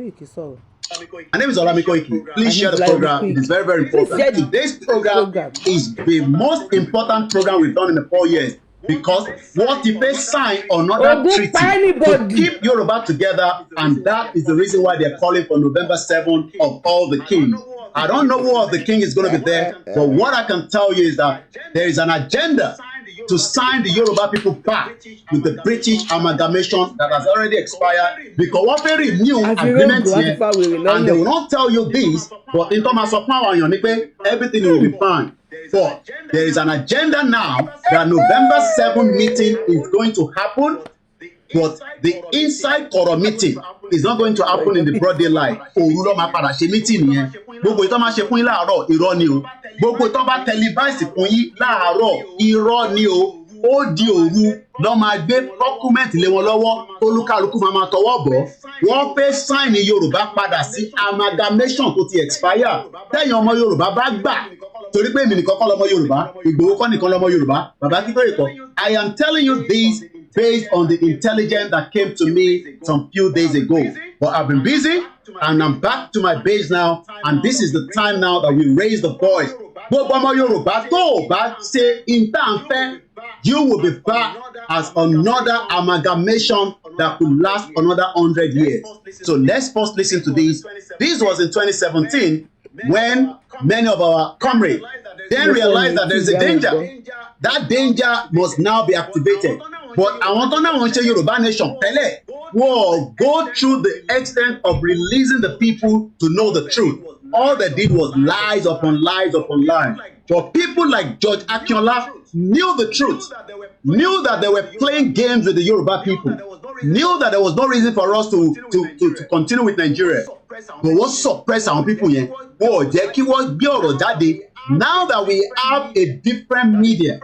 Koiki sọ̀rọ̀. My name is Olami Koiki. Please share the program. It is very, very important. Share the Today's program program. Is the most important program we've done in the 4 years because what if they sign another Ogun treaty pa to anybody. Keep Yoruba together, and that is the reason why they're calling for November 7 of all the kings. I don't know who of the king is going to be there, but what I can tell you is that there is an agenda to sign the Yoruba people back with the British amalgamation that has already expired, because wọ́n fẹ́ renew Àfi agreement rógò, àti yẹn, fa wèrè and they lọ́yàn. Will not tell you this, but in terms of power èèyàn ni pé everything will be fine. But there is an agenda now that November 7 meeting is going to happen, but the inside kọ̀rọ̀ meeting is not going to happen in the broad daylight. Òru ló máa padà ṣe meeting yẹn. Gbogbo ìtọ́ máa ṣe fún yín láàárọ̀, irọ́ ni o. Gbogbo ìtọ́ bá televise fún yín láàárọ̀, irọ́ ni o. Ó di òru lọ́ máa gbé document lé wọn lọ́wọ́, olúkálukú máa máa tọwọ́ bọ̀. Wọ́n fẹ́ sign Yorùbá padà sí amalgamation tó ti expire. Tẹ̀yìn ọmọ Yorùbá bá gbà, torí pé èmi nìkan kọ́ lọ́mọ Yorùbá, Ìgbòho kọ́ nìkan lọ́mọ Yorùbá, bàbá Akíntóyè kọ́. I am telling you this based on the intelligence that came to me some few days ago, but I've been busy and I'm back to my base now, and this is the time now that we raise the voice. Gbogbo ọmọ Yorùbá tó o bá ṣe ìtànfẹ́, you will be back as another amalgamation that could last another 100 years. So let's first listen to this. This was in 2017 when many of our comrades then realized that there is a danger. That danger must now be activated. But àwọn tó náà wọ́n ṣe Yorùbá nation tẹ́lẹ̀, wọ́n go through the extent of releasing the people to know the truth. All they did was lies upon lies upon lies. But people like George Akinola knew the truth, knew that they were playing games with the Yoruba people, knew that there was no reason for us to continue with Nigeria. But wọ́n suppress àwọn people yẹn, wọ́n ò jẹ́ kí wọ́n gbé ọ̀rọ̀ jáde. Now that we have a different media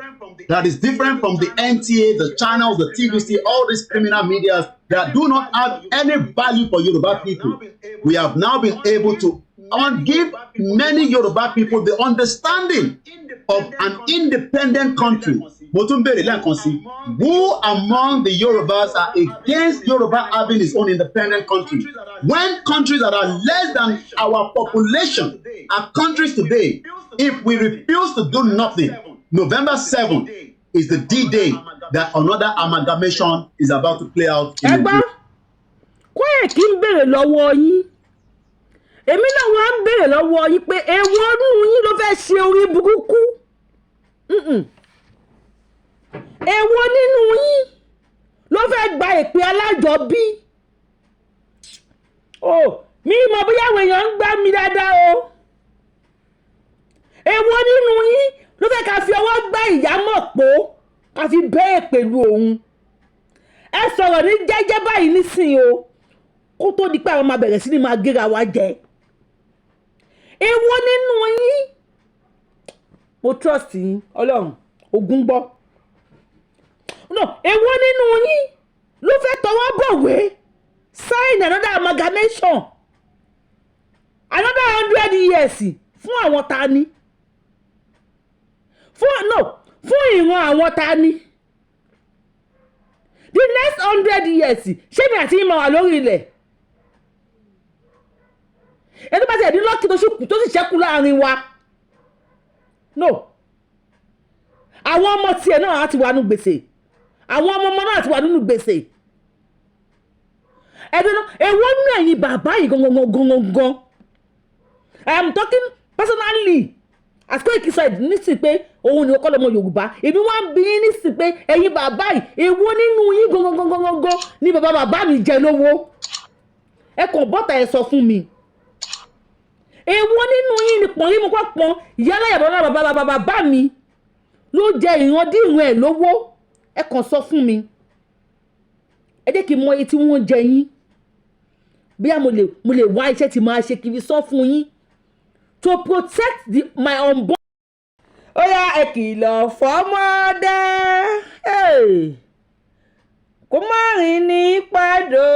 that is different from the NTA, the channels, the TVC, all these criminal medias that do not have any value for Yoruba people, we have now been able to give many Yoruba people the understanding of an independent country. Mo tún béèrè lẹ́ẹ̀kan sí, who among the Yorubas are against Yoruba having its own independent country? When countries that are less than our population are countries today, if we refuse to do nothing, November 7 is the D-Day that another amalgamation is about to play out in Ẹ gbọ́. Nigeria. Koiki ń béèrè lọ́wọ́ yín, èmi náà wọ́n á ń béèrè lọ́wọ́ yín pé èwo nínú yín ló fẹ́ ṣe orí burúkú? Èwo nínú yín ló fẹ́ gba ìpè alájọbí? O mi mọ̀ bóyá àwọn èèyàn ń gbá mi dáadáa o. Èwo nínú yín ló fẹ́ ká fi ọwọ́ gbá ìyá mọ̀ pó ká fi bẹ́ẹ̀ pẹ̀lú òun? Ẹ sọ̀rọ̀ ní jẹ́jẹ́ báyìí nísìnyí o, kó tó di pé àwọn máa bẹ̀rẹ̀ sí ni máa géra wa jẹ. Èwo nínú yín? Mo trust yín, Ọlọ́run ògún gbọ́. No, èwo nínú yín ló fẹ́ tọwọ́ bọ̀wé sign another amalgamation, another 100 years fún àwọn ta ni? Fún, no, fún ìran àwọn ta ni? The next 100 years, ṣé mi àti yín máa wà lórí ilẹ̀? Ẹni tó bá ti ẹ̀dín lọ́kì tó sì kù, tó sì ṣẹ́kù láàrin wa, no, àwọn ọmọ tiẹ̀ náà á ti wà nínú gbèsè, àwọn ọmọ ọmọ náà ti wà nínú gbèsè. Ẹ̀dùn náà, èwo nínú ẹ̀yin bàbá yìí gangan gangan gangan? I am talking personally as Koiki said nísìsiyìí pé òun ni ọkọ lọmọ Yorùbá. Èmi wá ń bi yín nísìsiyìí pé ẹ̀yin bàbá yìí, èwo nínú yín gangan gangan gangan ni bàbá bàbá mi jẹ lówó? Ẹ kàn bọ́tà, ẹ sọ fún mi, èwo nínú yín ni pọ̀n yín mo kọ́ pọ̀n ìyá bàbá bàbá bàbá bàbá mi ló jẹ ìrandíran ẹ̀ lówó? Ẹ kàn sọ fún mi, ẹ jẹ́ kí n mọ iye tí wọ́n jẹ yín, bí mo lè wá iṣẹ́ tí máa ṣe kiri sọ fún yín to protect my unborn. Ó yá, ẹ kìlọ̀ fọ́mọdé kó má rìn ní pàdó,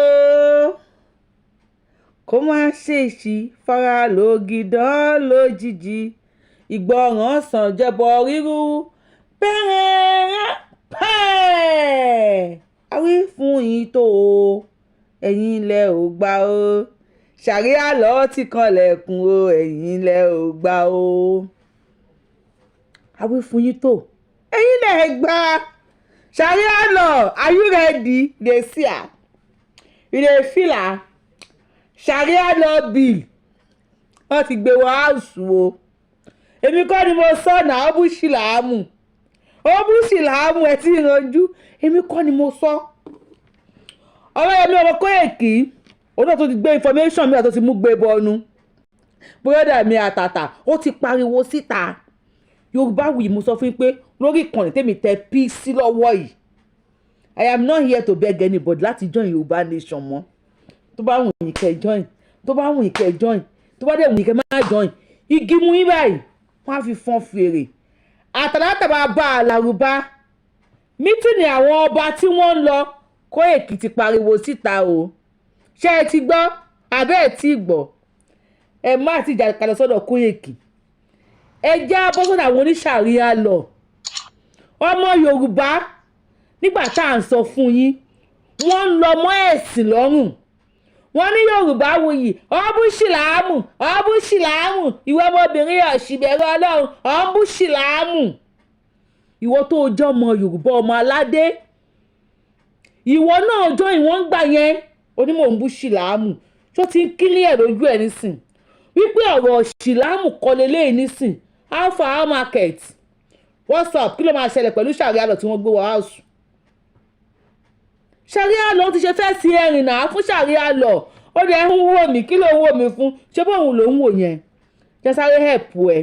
kó má ṣèṣì fara lògìdán lójijì. Ìgbọràn sàn jẹbọ rírú. Pẹ́rẹ́rẹ́ pẹ́ẹ́, a wí fún yín tó o, ẹ̀yin ilẹ̀ ò gbà o. Sharia law ti kanlẹ̀kùn o, ẹ̀yin lẹ ò gbà o. Àwí fún yín tó, ẹ̀yin lẹ gbà. Sharia law, are you ready? You dey see am, you dey feel am. Sharia law bill, wọ́n ti gbé wọ House o. Èmi kọ́ ni mo sọ náà, ó bú ṣìláàmù, ó bú ṣìláàmù. Ẹ ti ranjú, èmi kọ́ ni mo sọ. Ọlọ́yẹmí ọmọ Kóyèkí, òun náà tó ti gbé information mi àti tó ti mú gbé bọnu. Bóyá mi àtàtà, ó ti pariwo síta. Yorùbá Wuyì, mo sọ fún yín pé lórí ìkànnì tèmi tẹ pí sí lọ́wọ́ yìí, I am not here to beg anybody láti join Yorùbá Nation mọ́. Tó bá wù yín kẹ́ join, tó bá wù yín kẹ́ join, tó bá dẹ̀ wù yín kẹ́ má join, igi mú yín báyìí, wọ́n á fi fọ́n fèrè. Àtàlátàbà bá a làrúbá meeting àwọn ọba tí wọ́n ń lọ, Kóyèkí ti pariwo síta o. Ṣé ẹ ti gbọ́ àbẹ́ ẹ̀ tí gbọ́? Ẹ má ti jà kalẹ̀ sọ́dọ̀ Kóyèkí, ẹ já bọ́ sọ́dọ̀ àwọn oníṣàríà law. Ọmọ Yorùbá, nígbà tá à ń sọ fún yín, wọ́n ń lọ mọ́ ẹ̀sìn lọ́rùn. Wọ́n ní Yorùbá Wuyì ọ́bùsìláàmù ọ́bùsìláàmù. Ìwọ ọmọbìnrin ọ̀sìbẹ̀rẹ̀ Ọlọ́run ọ́bùsìláàmù. Ìwọ tó jẹ́ ọmọ Yorùbá, ọmọ aládé, ìwọ náà jọ ìwọ̀n ń gbà yẹn onímọ̀ ń bú ṣìláàmù. Tó ti ń kílí ẹ̀ lójú ẹ̀ nísìn wípé ọ̀rọ̀ ṣìláàmù kọ́ leléyìí nísìn. Alpha, how market? What's up? Kí ló máa ṣẹlẹ̀ pẹ̀lú Sharia law tí wọ́n gbé wọ House? Sharia law ti ṣe fẹ́ sí ẹ̀rìn náà fún Sharia law. Ó dẹ̀ ń wò mí, kí ló ń wò mí fún? Ṣé bóun ló ń wò yẹn? Jẹ́ sáré help ẹ,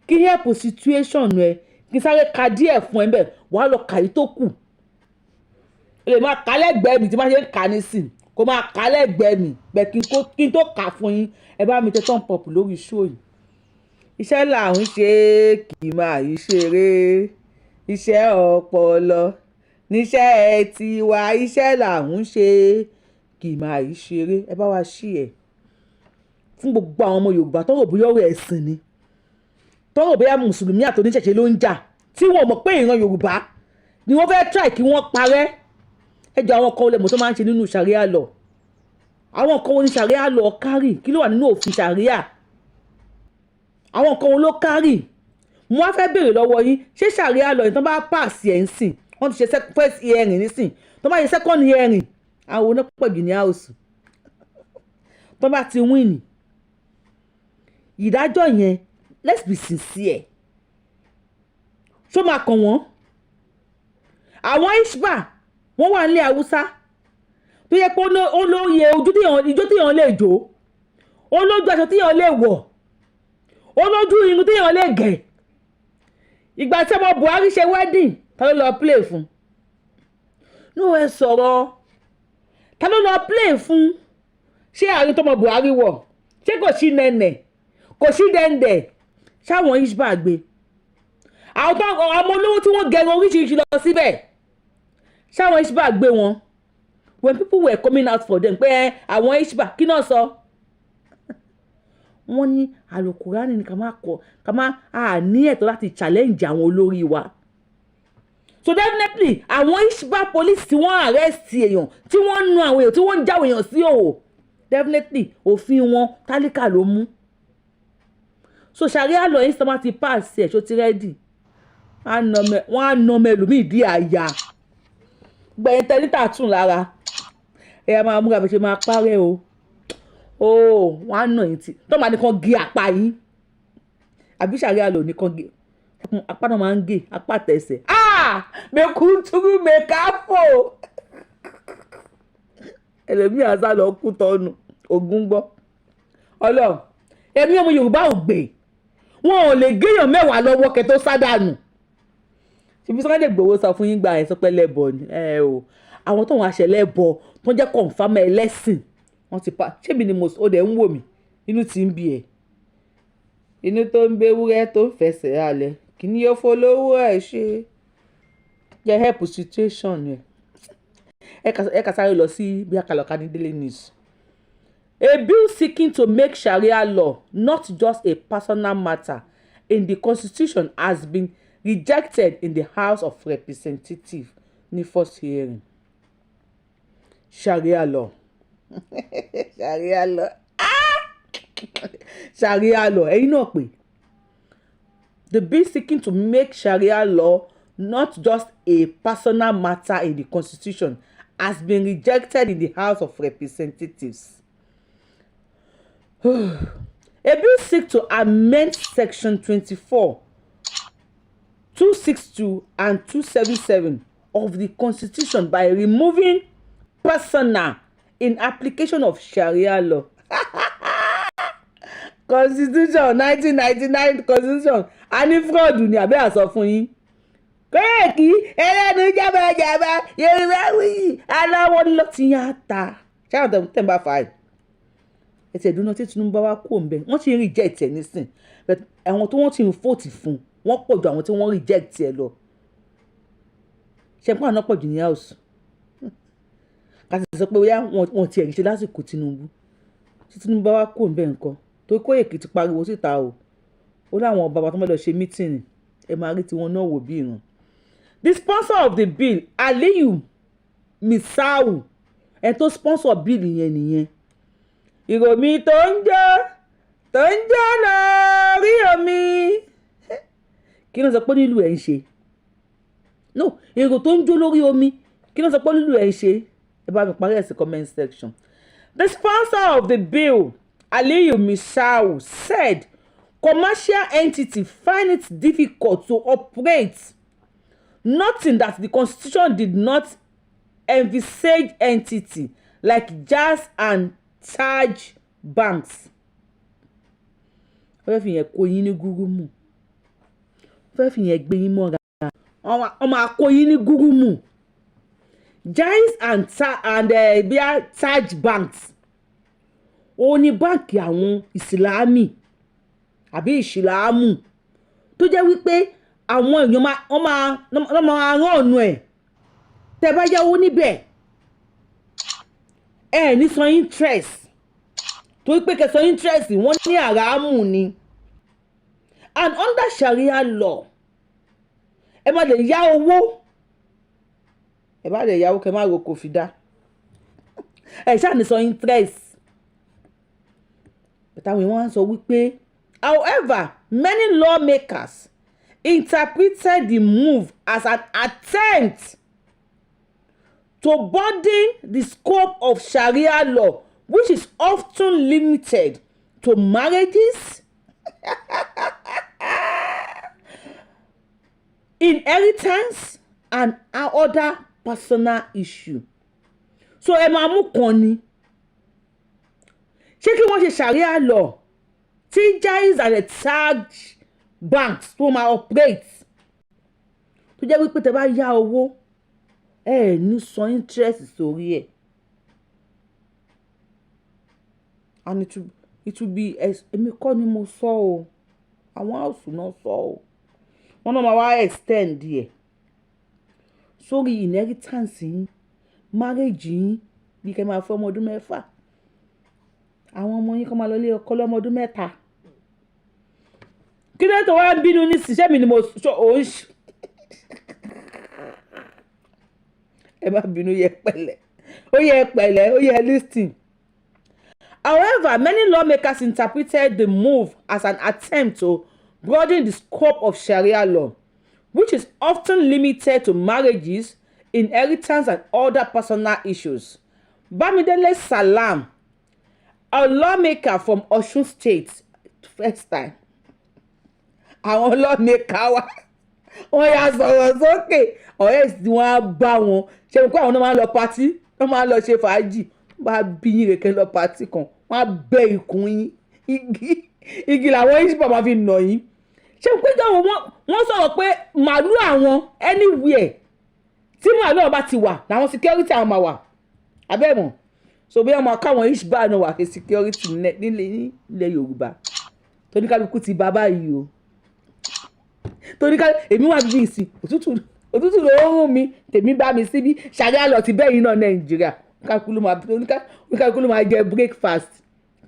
kí help situation ẹ, kí sáré ka díẹ̀ fún ẹ bẹ́ẹ̀, wàá lọ kàyí tó kù. O lè máa kà lẹ́gbẹ̀ẹ́ mi tí má ṣe ń kà nísìn, kó máa kà lẹ́gbẹ̀ẹ́ mi bẹ́ẹ̀. Kí n tó kà fún yín, ẹ bá mi tẹ thumb up lórí show yìí. Iṣẹ́ là ń ṣe, kì í máa yí ṣeré. Iṣẹ́ ọpọlọ níṣẹ́ tiwa. Iṣẹ́ là ń ṣe, kì í máa yí ṣeré. Ẹ bá wa ṣí ẹ̀ fún gbogbo àwọn ọmọ Yorùbá tó rò bóyá ọ̀rọ̀ ẹ̀sìn ni, tó rò bóyá mùsùlùmí àti oníṣẹ̀ṣe ló ń jà, tí wọ́n mọ̀ pé ìran Yorùbá ni wọ́n fẹ́ try kí wọ́n parẹ́. Ẹ jọ, àwọn kan olè mọ̀ tó máa ń ṣe nínú Sharia law? Àwọn kan wo ni Sharia law kárì? Kí ló wà nínú òfin Sharia? Àwọn kan wo ló kárì? Mo wá fẹ́ béèrè lọ́wọ́ yín, ṣé Sharia law yìí, tó bá pass ẹ̀ ń sìn, wọ́n ti ṣe first hearing nísìn, tó bá ṣe second hearing, àwọn onípọ̀jù ní House, tó bá ti win ìdájọ́ yẹn, let's be sincere, ṣó máa kàn wọ́n? Àwọn Hisbah, wọ́n wà nílẹ̀ Haúsá tó yẹ pé ó lóye ojú ijó téèyàn lè jó, ó lójú aṣọ téèyàn lè wọ̀, ó lójú irun téèyàn lè gẹ̀. Ìgbà tí ọmọ Buhari ṣe wedding, ta ló lọ play fún? Ní ẹ sọ̀rọ̀, ta ló lọ play fún? Ṣé àárín tọmọ Buhari wọ̀, ṣé kò sí nẹ̀nẹ̀, kò sí dẹ̀ǹdẹ̀? Ṣáwọn Hisbah gbé àwọn tó ọmọ olówó tí wọ́n gẹrun oríṣiríṣi lọ síbẹ̀, ṣáwọn Hisbah gbé wọn? When people were coming out for them pé àwọn Hisbah, kí náà sọ? Wọ́n ní alukurani ni ká má kọ, ká má ní ẹ̀tọ́ láti challenge àwọn olórí wa. So definitely, àwọn Hisbah police tí wọ́n arrest èèyàn, tí wọ́n ń nu àwọn èèyàn, tí wọ́n ń jáwé èèyàn sí òwò, definitely òfin wọn, tálíkà ló mú. So Sharia law yìí sọ ti pass ẹ̀, ṣó ti ready? Wọ́n á nà ọmọ ẹlòmíì dí àyà gbẹ̀yìn tẹ́lítà tún lára ẹ̀ máa múra bó ṣe máa parẹ́ o. O wọ́n á nà yín tí tó máa ní kàn gé apá yín, àbí Sharia law ní kàn gé apá náà, máa ń gé apá tẹ̀sẹ̀. Ah, mẹkúntúrú mẹkáfò, ẹlòmíì àṣà lọ kú tọ́nu ògún gbọ́. Ọlọ́run, èmi ọmọ Yorùbá ò gbè, wọn ò lè géèyàn 10 lọ́wọ́ kẹ́ tó sádànù. Ṣebí Sunday Igboho sọ fún yín gbà ẹ̀, sọ pé lẹ́bọ̀ ni ẹ o. Àwọn tó ń aṣẹ lẹ́bọ̀, tó ń jẹ́ confam ẹlẹ́sìn, wọ́n ti pa. Ṣébi ni mo ó dẹ̀ ń wò mí, inú ti ń bí ẹ̀, inú tó ń gbéwúrẹ́ tó ń fẹsẹ̀ halẹ̀, kí ni yóò fọlọ́wọ́ ẹ̀ ṣe jẹ́ help situation ẹ̀. Ẹ kà sáré lọ sí bí akálọ̀ká ní Daily News. A bill seeking to make Sharia law not just a personal matter in the constitution has been rejected in the House of Representatives ní first hearing. Sharia law, Sharia law. Sharia law, ẹ̀yin náà pè. The bill seeking to make Sharia law not just a personal matter in the constitution has been rejected in the House of Representatives. A bill seek to amend section 24, 262 and 277 of the constitution by removing "personal" in application of Sharia law. Constitution, 1999 constitution, a ní fraud ni àbẹ́ àsọ fún yín. Koiki ẹlẹ́nu jábàjábà, Yorùbá wuyì aláwọ̀ ló ti yàn á ta ṣáà tẹ̀ ń bá fa ẹ̀ ẹsẹ̀ ìdúná tí Tinubu bá wá kó ń bẹ. Wọ́n ti ń reject ẹ̀ nísìn, but àwọn tó wọ́n ti ń vote fún, wọ́n pọ̀ ju àwọn tí wọ́n reject ẹ̀ lọ. Ṣe pọ́n àná pọ̀ jù ní house. Ká sì sọ pé bóyá wọ́n ti ẹ̀rí ṣe lásìkò Tinubu. Tí Tinubu bá wá kó ń bẹ nǹkan torí Koiki ti pariwo síta o, ó láwọn bàbá tó ń bá lọ ṣe meeting, ẹ máa rí tiwọn náà wò bí ìran. The sponsor of the bill, Aliyu Misau, ẹni tó sponsor bill yẹn nìyẹn. Ìròmí tó ń jó, tó ń jó lórí omi, kí ló sọ pé nílùú ẹ̀ ń ṣe? No, èrò tó ń jó lórí omi, kí ló sọ pé nílùú ẹ̀ ń ṣe? Ẹ bá mi parí ẹ̀ sí comment section. The sponsor of the bill, Aliyu Misau, said commercial entity find it difficult to operate, noting that the constitution did not envisage entity like Jaiz and Taj banks. Wọ́n fẹ́ fi yẹn kó yín ní gúrúmù, wọ́n fẹ́ fi yẹn gbé yín mọ́ra, wọ́n máa kó yín ní gúrúmù. Jaiz and bíi Taj banks, ó ní báǹkì àwọn ìsìlámì àbí ìsìlámù tó jẹ́ wípé àwọn èèyàn máa wọ́n máa rán ọ̀nà ẹ̀. Tẹ́ bá yáwó níbẹ̀, ẹ ní san interest, torí pé kẹsàn interest, wọ́n ní àràámù ni. And under Sharia law, ẹ má lè yá owó, ẹ bá lè yáwó kẹ má roko fi dá, ẹ ṣáà ní san interest. But àwọn èèyàn wá ń sọ wípé, however, many lawmakers interpreted the move as an attempt to broaden the scope of Sharia law, which is often limited to marriages, inheritance and other personal issue. So ẹ máa mú kan ni, ṣé kí wọ́n ṣe Sharia law tí Jaiz and the Taj banks tó máa operate, tó jẹ́ wípé tẹ́ bá yá owó, ẹ ẹ̀ ní san interest sórí ẹ̀, and it will be, èmi kọ́ ni mo sọ o, àwọn house náà sọ o. Wọ́n náà máa wá extend ẹ̀ sórí inheritance yín, marriage yín, bí kẹ́ máa fẹ́ ọmọ ọdún 6, àwọn ọmọ yín kọ́ máa lọ ilé ọkọ lọ́mọ ọdún 3. Kí ló tó wá ń bínú nísìnyí? Ṣé mi ni mo ṣọ òun ṣ? Ẹ má bínú, yẹ pẹ̀lẹ́, ó yẹ pẹ̀lẹ́, ó yẹ listen. However, many lawmakers interpreted the move as an attempt to broaden the scope of Sharia law, which is often limited to marriages, inheritance and other personal issues. Bamidele Salam, a lawmaker from Osun State, first time àwọn lawmaker wa wọ́n yà sọ̀rọ̀ sókè, ọ̀rẹ́ tí wọ́n á bá wọn ṣe pé àwọn náà máa ń lọ party, wọ́n máa ń lọ ṣe fàájì. Wọ́n bá bí yín rèké lọ party kan, wọ́n á bẹ́ ikùn yín, igi igi làwọn ìṣìpọ̀ máa fi nà yín. Ṣé pé jọ̀wọ́ wọ́n sọ̀rọ̀ pé màálù àwọn, anywhere tí màálù àwọn bá ti wà làwọn security àwọn máa wà abẹ́mọ̀. So bí wọ́n máa káwọn ìṣìbá náà wà ṣe security nílẹ̀ Yorùbá, tóníkálukú ti bá báyìí o, torí ká èmi wà bíbí ìsìn, òtútù òtútù ló ń rún mi, tèmi bá mi síbí. Ṣàríà lọ ti bẹ́yìn náà Nàìjíríà, oníkálukú ló máa jẹ breakfast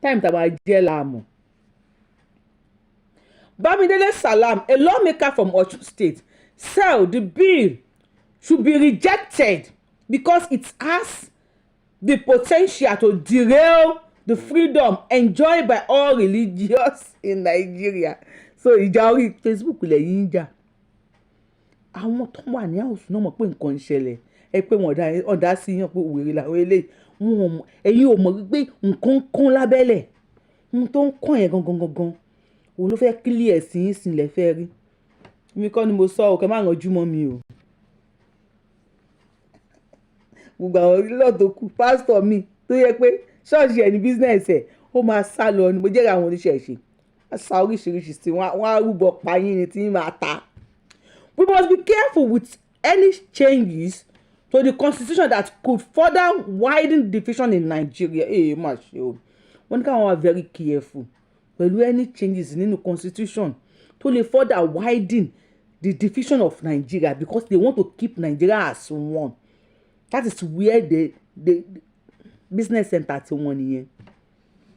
time tá a máa jẹ́ láàmú. Bamidele Salam, a lawmaker from Osun State, said the bill should be rejected because it has the potential to derail the freedom enjoyed by all religions in Nigeria. So ìjà orí Facebook lẹ́yìn ń jà. Àwọn tó wà ní house náà mọ̀ pé nǹkan ń ṣẹlẹ̀. Ẹ pé wọ́n ọ̀dà sí yàn pé wèrè làwọn eléyìí. Wọn ò mọ̀, ẹ̀yin ò mọ̀ wípé nǹkan ń kán lábẹ́lẹ̀. Ohun tó ń kàn yẹn gangan gangan òun ló fẹ́ clear sí yín sí lẹ fẹ́ rí. Èmi kọ́ ni mo sọ ọ́, kẹ́ má ranjú mọ́ mi o. Gbogbo àwọn orílẹ̀ tó kù, pásítọ̀ mi tó yẹ pé ṣọ́ọ̀ṣì ẹ̀ ní business ẹ̀, ó máa sá lọ ni. Mo jẹ́rìí àwọn oníṣẹ̀ṣe. Wọ́n sá oríṣiríṣi sí wọn, wọ́n á rúbọ pa yín ni tí yín máa ta. We must be careful with any changes to the constitution that could further widen division in Nigeria. Ee, má ṣe o. Wọ́n ní káwọn wà very careful pẹ̀lú any changes nínú constitution tó lè further widen the division of Nigeria, because they want to keep Nigeria as one. That is where the business center ti wọn nìyẹn,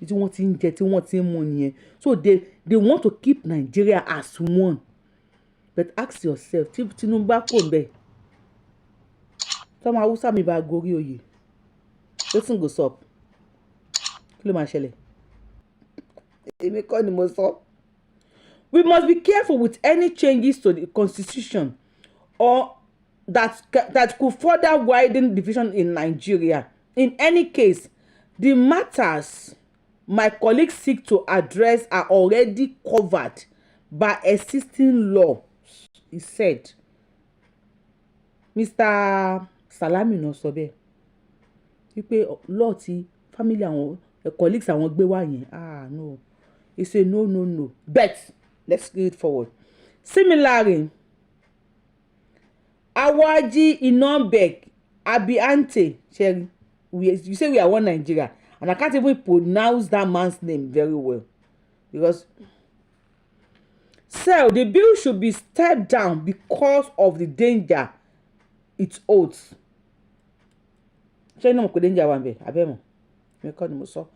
tí wọ́n ti ń jẹ, tí wọ́n ti ń mu nìyẹn. So they want to keep Nigeria as one. But ask yourself, tí Tinubu bá kò ń bẹ̀, tọ́mọ Haúsá mi bá gorí oyè, wetin go sup? Kí ló máa ṣẹlẹ̀? Èmi kọ́ ni mo sọ. We must be careful with any changes to the constitution or that could further widen division in Nigeria. In any case, the matters my colleagues seek to address are already covered by existing law, he said. Mr. Salami náà sọ bẹ́ẹ̀ wípé law tí family àwọn colleagues àwọn gbé wá yẹn, ah no, he say no, no, no. But let's go it forward. Similarly, Awaji Inombek Abiante Sherry, we you say we are one Nigeria, and I can't even pronounce that man's name very well because so the bill should be stepped down because of the danger it holds. Ṣé iná mọ̀ pé danger wà ń bẹ̀ abẹ́ mọ̀? Mi kọ́ ni mo sọ.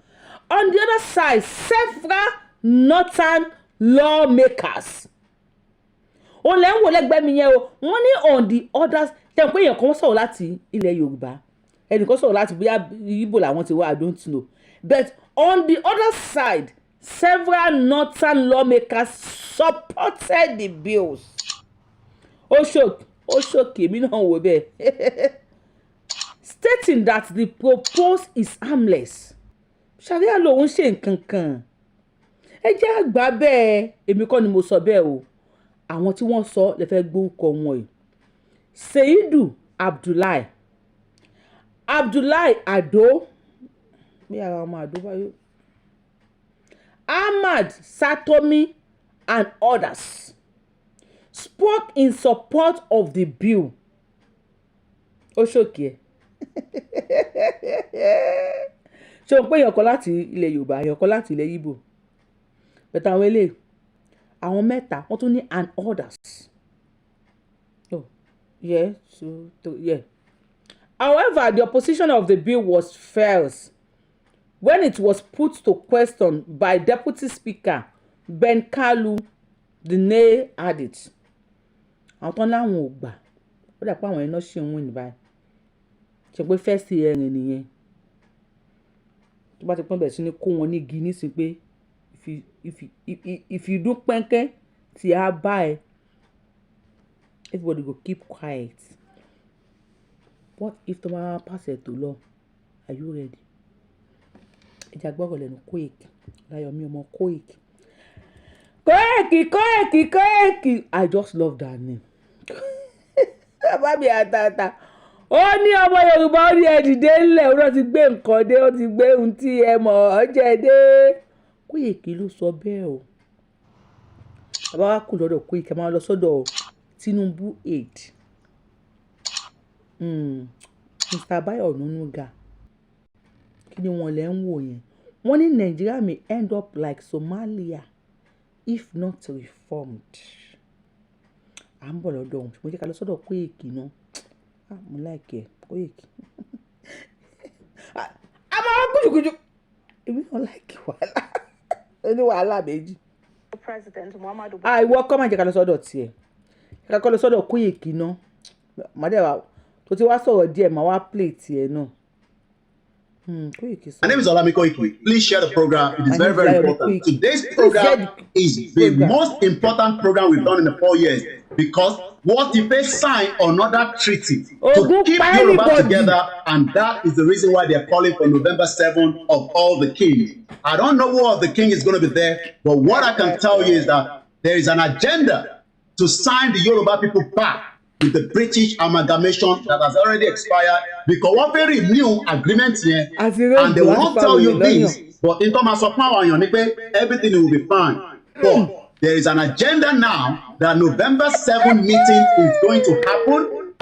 On the other side, several northern lawmakers, òun lẹ́ ń wò lẹ́gbẹ̀ẹ́ mi yẹn o. Wọ́n ní on the others tẹ̀ pé èèyàn kan sọ̀rọ̀ láti ilẹ̀ Yorùbá, ẹnìkan sọ̀rọ̀ láti bóyá Ìgbò làwọn ti wá, I don't know. But on the other side, several northern lawmakers supported the bills. Ó ṣòkè, ó ṣòkè, èmi náà wò bẹ́ẹ̀, stating that the proposed is harmless. Sharia lòun ṣe nǹkan kan, ẹ jẹ́ àgbà bẹ́ẹ̀. Èmi kọ́ ni mo sọ bẹ́ẹ̀ o. Àwọn tí wọ́n sọ lè fẹ́ gbórúkọ wọn yìí: Seidu Abdullahi, Abdullahi Ado, bí ara ọmọ Ado báyìí, Ahmad Satomi and others spoke in support of the bill. Ó ṣòkè ẹ̀. Ṣé o pé èèyàn kan láti ilẹ̀ Yorùbá, èèyàn kan láti ilẹ̀ Ìgbò, bẹ̀tẹ̀ àwọn eléyìí, àwọn mẹ́ta, wọ́n tún ní and others. Oh yeah, two, three, yeah. However, the opposition of the bill was fierce when it was put to question by Deputy Speaker Ben Kalu. The nay had it. Àwọn tán láwọn ò gbà, ó dà pé àwọn iná ṣì ń win báyìí. Ṣe pé first hearing nìyẹn, tó bá ti pọ́n bẹ̀rẹ̀ sí ní kó wọn ní igi nísìnyí pé if you do pẹ́ńkẹ́ tí a bá ẹ, everybody go keep quiet. What if tó máa pass ẹ̀ tó lọ? Are you ready? Ẹ jẹ́ agbọ́rọ̀ lẹ́nu Koiki Láyọ̀mí ọmọ Koiki, Koiki, Koiki, Koiki. I just love that name. Bàbá mi àtàtà, ó ní ọmọ Yorùbá, ó ní ẹ dìde ńlẹ̀, ó náà ti gbé nǹkan dé, ó ti gbé ohun tí ẹ mọ̀ ọ́ jẹ́ dé. Koiki ló sọ bẹ́ẹ̀ o. Bàbá wa kù lọ́dọ̀ Koiki, a máa lọ sọ́dọ̀ Tinubu aid, Mr. Bayo Onanuga. Kí ni wọ́n lẹ́ ń wò yẹn? Wọ́n ní Nigeria may end up like Somalia if not reformed. À ń bọ̀ lọ́dọ̀ òun, ṣùgbọ́n jẹ́ ká lọ sọ́dọ̀ Koiki náà. Ah, mo like ẹ̀, Koiki. A máa wá kùjùkùjù, èmi náà like wàhálà, ó ní wàhálà méjì. President Muhammadu Ah, ìwọ kọ́, máa jẹ́ ká lọ sọ́dọ̀ tiẹ̀, ká kọ́ lọ sọ́dọ̀ Koiki náà. Màdé wa tó ti wá sọ̀rọ̀ díẹ̀, màá wá play tiẹ̀ náà. Koiki. My name is Olami Koiki. Please share the program. It is My very, name is very Layomi important. Koiki. Today's Please share program the is the program. Most important program we've done in the 4 years because what if they sign another treaty to Ogun keep pa Yoruba anybody. Together, and that is the reason why they're calling for November 7 of all the kings. I don't know who of the king is going to be there, but what I can tell you is that there is an agenda to sign the Yoruba people back with the British amalgamation that has already expired because wọ́n fẹ́ renew agreement yẹn, Àti and they rédíò àti won't tell you fáwọn èèyàn. This, but in tó máa sọ fún àwọn èèyàn ni pé everything will be fine, but there is an agenda now that November 7 meeting is going to happen,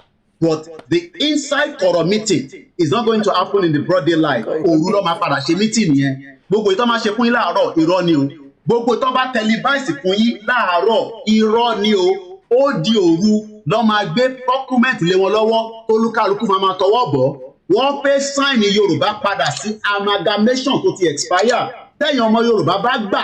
but the inside kọ̀rọ̀ meeting is not going to happen in the broad daylight. Òru ló máa padà ṣe meeting yẹn. Gbogbo ìtọ́ máa ṣe fún yín láàárọ̀, irọ́ ni o. Gbogbo ìtọ́ bá televise fún yín láàárọ̀, irọ́ ni o. Ó di òru lọ́ máa gbé document lé wọn lọ́wọ́, tólúkálukú máa máa tọwọ́ bọ̀. Wọ́n fẹ́ sign Yorùbá padà sí amalgamation tó ti expire. Tẹ̀yìn ọmọ Yorùbá bá gbà,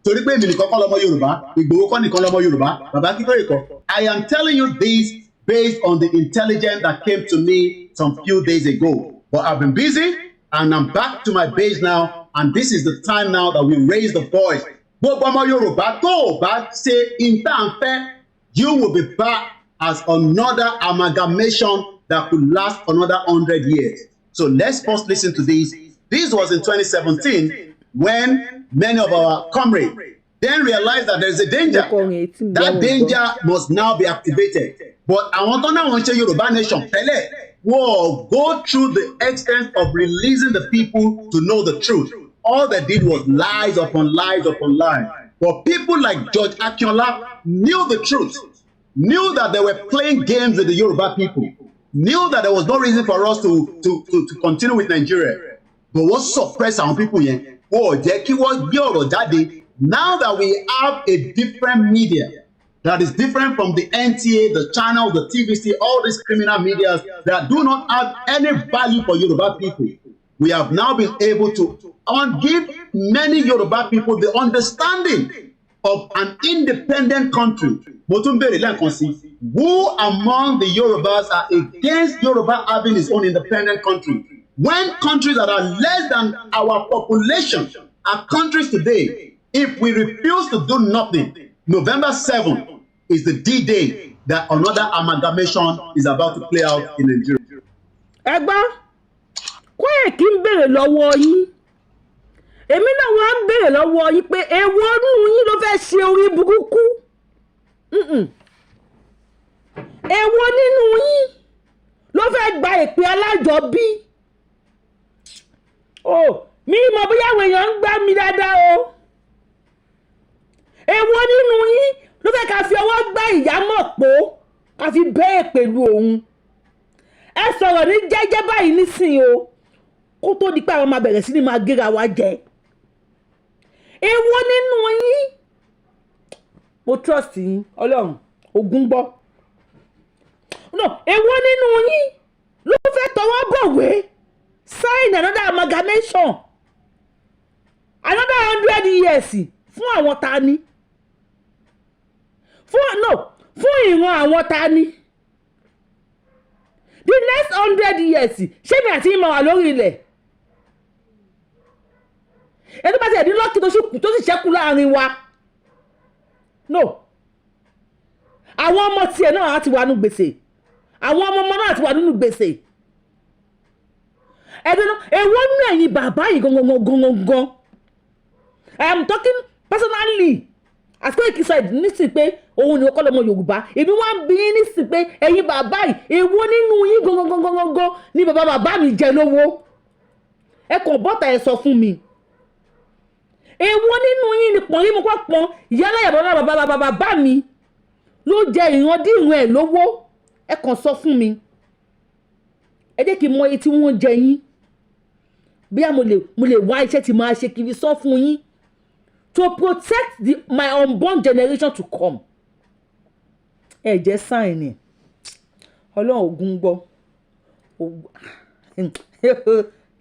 torí pé èmi nìkan kọ́ lọ́mọ Yorùbá, Ìgbòho kọ́ nìkan lọ́mọ Yorùbá, bàbá Akíntóyè kọ́. I am telling you this based on the intelligence that came to me some few days ago, but I've been busy and I'm back to my base now, and this is the time now that we raise the voice. Gbogbo ọmọ Yorùbá tó o bá ṣe ìtànfẹ́, you will be back as another amalgamation that could last another 100 years. So let's first listen to this. This was in 2017 when many of our comrades then realized that there is a danger. That danger must now be activated. But àwọn tó náà wọ́n ṣe Yorùbá nation tẹ́lẹ̀, wọ́n go through the extent of releasing the people to know the truth. All they did was lies upon lies upon lies. But people like George Akinola knew the truth, knew that they were playing games with the Yoruba people, knew that there was no reason for us to continue with Nigeria. But wọ́n suppress àwọn people yẹn, wọ́n ò jẹ́ kí wọ́n gbé ọ̀rọ̀ jáde. Now that we have a different media that is different from the NTA, the channel, the TVC, all these criminal medias that do not have any value for Yoruba people, we have now been able to give many Yoruba people the understanding of an independent country. Mo tún béèrè lẹ́ẹ̀kan sí, who among the Yorubas are against Yoruba having its own independent country? When countries that are less than our population are countries today, if we refuse to do nothing, November 7 is the D-Day that another amalgamation is about to play out in Nigeria. Ẹ gbọ́, Kóìkì ń béèrè lọ́wọ́ yín, èmi náà wọ́n á ń béèrè lọ́wọ́ yín pé èwo nínú yín ló fẹ́ ṣe orí burúkú? Èwo nínú yín ló fẹ́ gba ìpè alájọbí? O mi mọ̀ bóyá àwọn èèyàn ń gbá mi dáadáa o. Èwo nínú yín ló fẹ́ ká fi ọwọ́ gbá ìyá mọ̀ pó ká fi bẹ́ẹ̀ pẹ̀lú òun? Ẹ sọ̀rọ̀ ní jẹ́jẹ́ báyìí nísìnyí o, kó tó di pé àwọn máa bẹ̀rẹ̀ sí ni máa géra wa jẹ. Èwo nínú yín? Mo trust yín, Ọlọ́run ogun gbọ́. No, èwo nínú yín ló fẹ́ tọwọ́ bọ̀wé sign another amalgamation, another 100 years fún àwọn ta ni? Fún, no, fún ìran àwọn ta ni? The next 100 years, ṣé mi àti yín máa wà lórí ilẹ̀? Ẹni tó bá ti ẹ̀dín lọ́kì tó sì kù, tó sì ṣẹ́kù láàrin wa, no, àwọn ọmọ tiẹ̀ náà á ti wà nínú gbèsè, àwọn ọmọ ọmọ náà ti wà nínú gbèsè. Ẹ̀dùn náà, èwo nínú ẹ̀yin bàbá yìí gangan gangan gangan? I am talking personally as Koiki said nísìsiyìí pé òun ni ọkọ lọmọ Yorùbá. Èmi wá ń bi yín nísìsiyìí pé ẹ̀yin bàbá yìí, èwo nínú yín gangan gangan gangan ni bàbá bàbá mi jẹ lówó? Ẹ kàn bọ́tà, ẹ sọ fún mi, èwo nínú yín ni pọ̀n yín mo kọ́ pọ̀n ìyá aláyàbọ̀ náà, bàbá bàbá bàbá mi ló jẹ ìrandíran ẹ̀ lówó? Ẹ kàn sọ fún mi, ẹ jẹ́ kí n mọ iye tí wọ́n jẹ yín, bí mo lè wá iṣẹ́ tí máa ṣe kiri sọ fún yín to protect my unborn generation to come. Ẹ jẹ́ sign ni. Ọlọ́run ògùn gbọ́,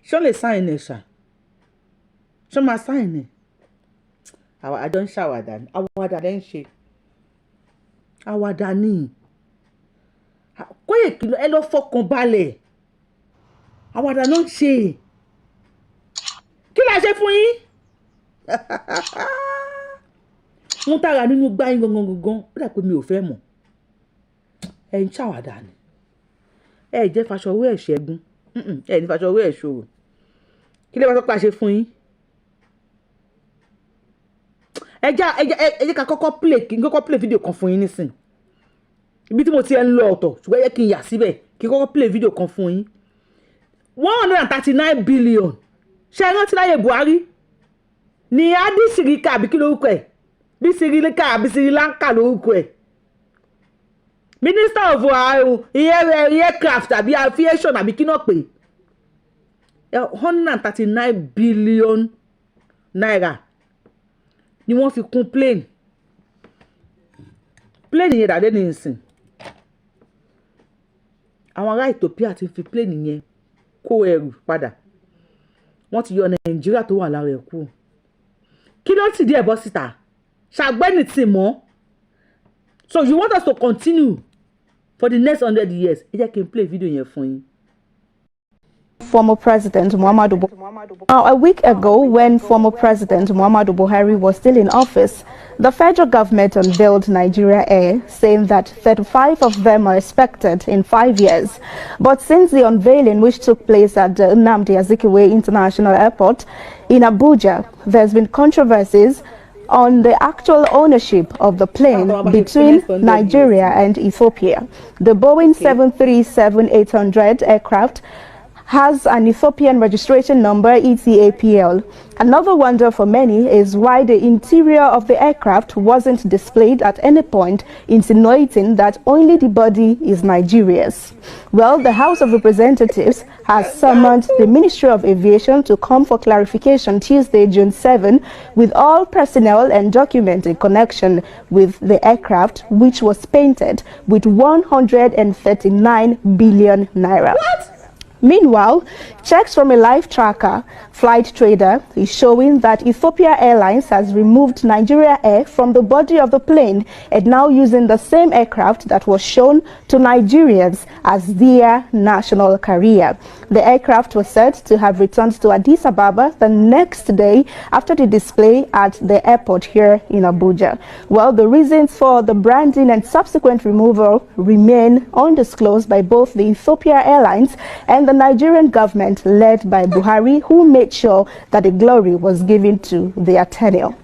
ṣọ́ lè sign ẹ̀ ṣá, ṣọ́ máa sign ẹ̀? Àjọ ń ṣàwàdà ni, àwàdà lẹ́ ń ṣe, àwàdà ni. Kóyèkì, ẹ lọ fọkàn balẹ̀, àwàdà ló ń ṣe. Kí la ṣe fún yín? Wọ́n tààrà nínú gbá yín gangan gangan. Ó dà pé mi ò fẹ́ mọ̀. Ẹ ń ṣàwàdà ni. Ẹ jẹ́ faṣọ owó ẹ̀ ṣẹ́gun, ẹ ní faṣọ owó ẹ̀ ṣòro. Kí lè bá sọ pé a ṣe fún yín? Ẹ jẹ́ ká kọ́kọ́ play, kí n kọ́kọ́ play fídíò kan fún yín nísìn. Ibi tí mo ti ẹ̀ ń lọ ọ̀tọ̀, ṣùgbọ́n ẹ jẹ́ kí n yà síbẹ̀, kí n kọ́kọ́ play fídíò kan fún yín. 139 billion, ṣé ẹ rántí láyé Buhari ní Hadi Sirika, àbí kí lórúkọ ẹ̀, bí Sri Lanka àbí Sri Lanka lórúkọ ẹ̀, Minister of Aircraft àbí Aviation àbí kí náà pè, ₦139 billion ni wọ́n fi kún plane. Plane yẹn dàdé ní ìsìn. Àwọn ará Ethiopia ti fi plane yẹn kó ẹrù padà. Wọ́n ti yọ Nàìjíríà tó wà lára ẹ̀ kú. Kí ló sì díẹ̀ bọ́ síta ṣàgbẹ́ni tì mọ́? So you want us to continue for the next 100 years? Ẹ jẹ́ kí n play video yẹn fún yín. Former President Muhammadu Buhari. Now, a week ago, when former President Muhammadu Buhari was still in office, the federal government unveiled Nigeria Air, saying that 35 of them are expected in 5 years. But since the unveiling, which took place at the Nnamdi Azikiwe International Airport in Abuja, there's been controversies on the actual ownership of the plane between Nigeria and Ethiopia. The Boeing 737-800 aircraft has an Ethiopian registration number, ETAPL. Another wonder for many is why the interior of the aircraft wasn't displayed at any point, insinuating that only the body is Nigeria's. Well, the House of Representatives has summoned the Ministry of Aviation to come for clarification Tuesday, June 7, with all personnel and documents in connection with the aircraft, which was painted with 139 billion naira. What? Meanwhile, checks from a live tracker, Flight Trader, is showing that Ethiopia Airlines has removed Nigeria Air from the body of the plane and now using the same aircraft that was shown to Nigerians as their national carrier. The aircraft was said to have returned to Addis Ababa the next day after the display at the airport here in Abuja. Well, the reasons for the branding and subsequent removal remain undisclosed by both the Ethiopia Airlines and the Nigerian government led by Buhari, who made sure that the glory was given to their tenure.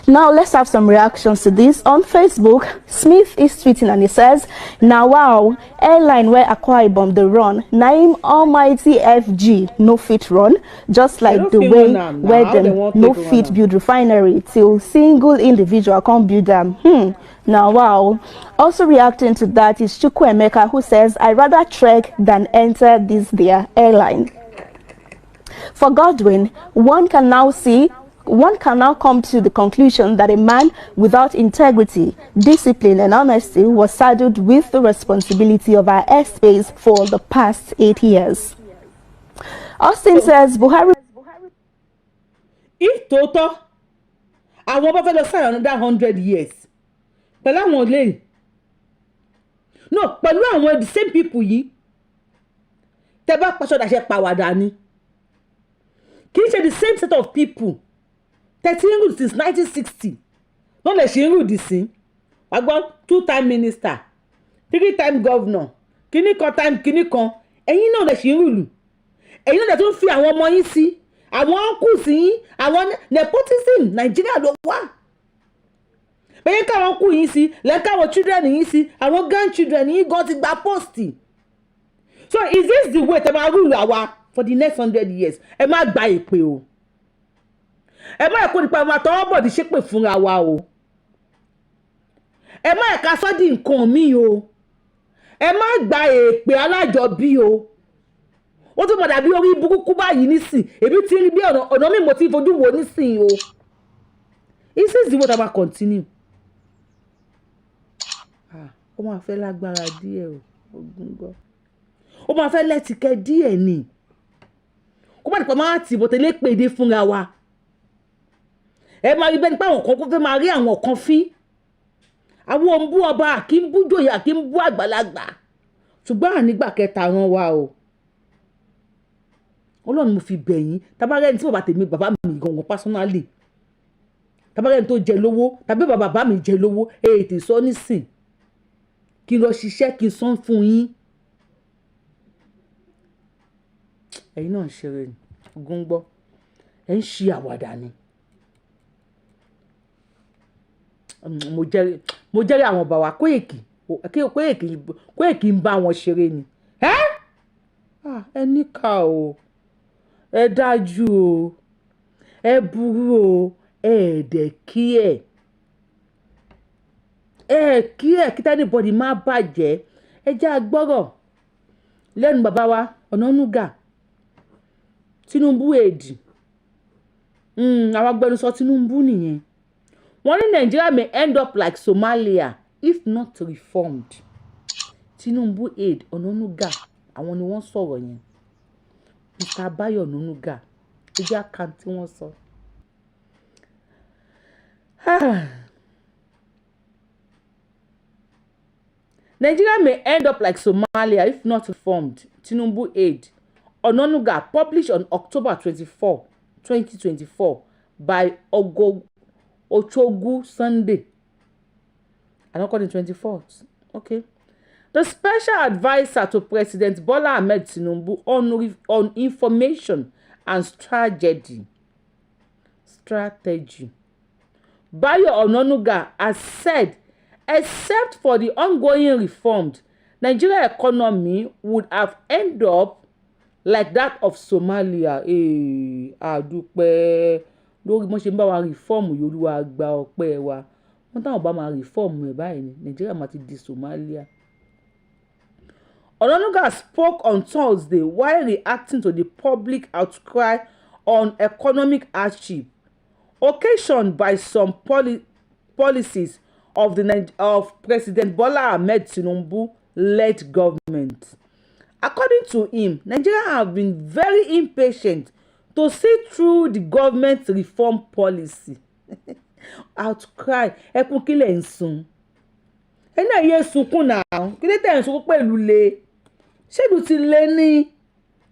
Now let's have some reactions to this. On Facebook, Smith is tweeting and he says, "Now wow, airline where Akwa Ibom dey run, na im almighty FG no fit run, just like No the fit way run am now. Where How they them wan no take run fit am? Build refinery till single individual can't build them. Now wow." Also reacting to that is Chukwuemeka, who says, "I rather trek than enter this their airline." For Godwin, one can now come to the conclusion that a man without integrity, discipline, and honesty was saddled with the responsibility of our airspace for the past 8 years. Austin says Buhari If tòótọ́ àwọn bá fẹ́ lọ sáyà another 100 years pẹ̀lú àwọn olè, no, pẹ̀lú àwọn the same people yìí, tẹ bá paṣọ dàṣẹ pàwàdà ni. Kì í ṣe the same set of people 13 rule since 1960 wọ́n lè ṣe ń rule dì sí. Wàá gbọ́ two time minister, three time governor, kíní kan time kíní kan. Ẹ̀yin náà lè ṣe ń rule. Ẹ̀yin náà lè tún fi àwọn ọmọ yín sí, àwọn uncles yín, àwọn nepotism. Nàìjíríà ló wà bẹ́ẹ̀. Káwọn kú yín sí lẹ́ka, àwọn children yín sí, àwọn grandchildren yín gan ti gba post. So is this the way tẹ́ máa rule àwa for the next 100 years? Ẹ má gba èpè o. Ẹ má ẹ̀kọ́ nípa máa tọwọ́ bọ̀dí ṣépè fúnra wa o. Ẹ má ẹ̀ka sọ́dí nǹkan mi o. Ẹ má gba èpè alájọbí o. Ó tún mọ̀ dàbí orí burúkú báyìí nísìn. Èmi ti rí bí ọ̀nà ọ̀nà mi, mo ti fojú wo nísìn o. Is this the way that ma continue? Ah, ó máa fẹ́ lágbára díẹ̀ o. Ogun gbọ́, ó máa fẹ́ lẹ́tìkẹ́ díẹ̀ ni, kó má nípa máa tì bọ̀tẹ́lẹ̀ pèdè fúnra wa. Ẹ máa rí bẹ́ẹ̀ ni pé àwọn kan kó fẹ́ máa rí àwọn kan fín. Àwọn ò ń bú ọba, kì í bú jòyè, kì í bú àgbàlagbà, ṣùgbọ́n ànígbà kẹta ràn wá o. Ọlọ́run mo fi bẹ̀ yín. Tabarẹ́ni tí bàbá tèmi, bàbá mi gangan personally, tabarẹ́ni tó jẹ lówó tàbí bàbá mi jẹ lówó, ètè sọ nísìn kí n lọ ṣiṣẹ́, kí n san fún yín. Ẹ̀yin náà ń ṣeré ni, ogun ń gbọ́, ẹ̀ ń ṣe àwàdà ni. Mo jẹ́rìí àwọn bàbá Kóìkì, Kóìkì, Kóìkì ń bá wọn ṣeré ni. Ẹ níkà o, ẹ dájú o, ẹ burú o, ẹ dẹ̀ kí ẹ. Ẹ kí ẹ kí anybody má bàjẹ́. Ẹ jẹ́ a gbọ́rọ̀ lẹ́nu bàbá wa Ọ̀nànúgà, Tinubu èdì. Àwọn agbẹnusọ Tinubu nìyẹn. Wọ́n ní Nigeria may end up like Somalia if not reformed. Tinubu aide Ọ̀nànúgà, àwọn ni wọ́n sọ̀rọ̀ yẹn. Mr. Bayo Ọ̀nànúgà, ẹ jẹ́ á ka tí wọ́n sọ. Nigeria may end up like Somalia if not reformed, Tinubu aide Onanuga published on October 24, 2024 by Ogo Ochogu Sunday. I call it 24th. Okay. The special adviser to President Bola Ahmed Tinubu on information and strategy, Bayo Onanuga, has said except for the ongoing reforms, Nigeria economy would have ended up like that of Somalia. Hey, àdúpẹ́ lórí bọ́n ṣe ń bá wa reform yìí, Olúwa gba ọpẹ́ wa. Wọ́n táwọn bá máa reform ẹ̀ báyìí ni Nigeria máa ti di Somalia. Onanuga spoke on Thursday while reacting to the public outcry on economic hardship occasioned by some policies of President Bola Ahmed Tinubu-led government. According to him, Nigeria have been very impatient to see through the government reform policy. Outcry, ẹkún kí lẹ̀ ń sun? Ẹ̀yin náà yé sunkún náà. Kí ló tẹ̀ ń sunkún pẹ̀lú le? Ṣé ìlú ti le ni?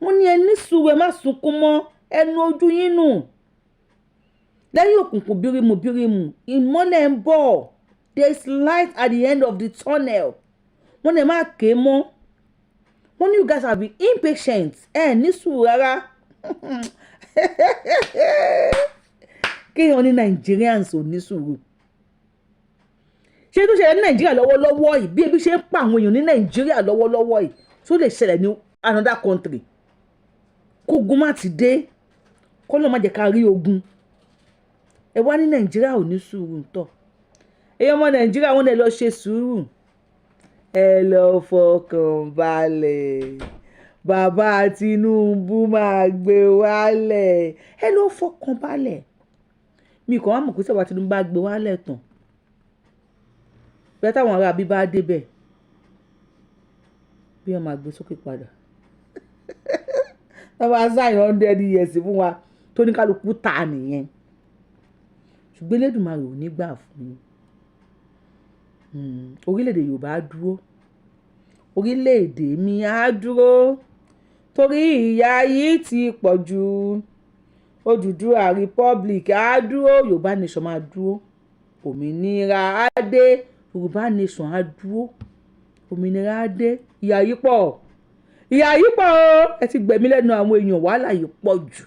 Wọ́n ní ẹ ní sùúrù, ẹ má sunkún mọ́, ẹnu ojú yín nù. Lẹ́yìn òkùnkùn bírímù bírímù, ìmọ́lẹ̀ ń bọ̀. There is light at the end of the tunnel. Wọ́n ní ẹ má ké mọ́. Wọ́n ní you guys have been impatient. Ẹ ní sùúrù rárá. Kéèyàn ní Nigerians ò ní sùúrù. Ṣé tó ṣẹlẹ̀ ní Nàìjíríà lọ́wọ́lọ́wọ́ yìí, bí ebi ṣe ń pa àwọn èèyàn ní Nàìjíríà lọ́wọ́lọ́wọ́ yìí, tó lè ṣẹlẹ̀ ní another country? Kógun má ti dé, kọ́lọ́ má jẹ́ ká rí ogun. Ẹ wá ní Nàìjíríà ò ní sùúrù tọ̀. Èèyàn ọmọ Nàìjíríà, wọ́n lè lọ ṣe sùúrù. Ẹ lọ fọkàn balẹ̀. Bàbá Tinubu máa gbé wálẹ̀. Ẹ lọ fọkàn balẹ̀. Mi kàn wá mọ̀ pé tí bàbá Tinubu bá gbé wálẹ̀ tán, bí táwọn ará bí bá débẹ̀, bí wọ́n máa gbé sókè padà. Wọ́n bá sign 100 years fún wa tó ní kálukú ta nìyẹn. Ṣùgbọ́n Elédùmarè ò ní gbà fún yín. Orílẹ̀-èdè Yorùbá á dúró. Orílẹ̀-èdè mi á dúró torí ìyà yìí ti pọ̀ jù. Odùduwà Republic á dúró. Yorùbá nation máa dúró. Òmìnira á dé. Yorùbá nation á dúró. Òmìnira á dé. Ìyà yìí pọ̀. Ìyà yìí pọ̀ o. Ẹ ti gbẹ̀mí lẹ́nu àwọn èèyàn, wàhálà yìí pọ̀ jù.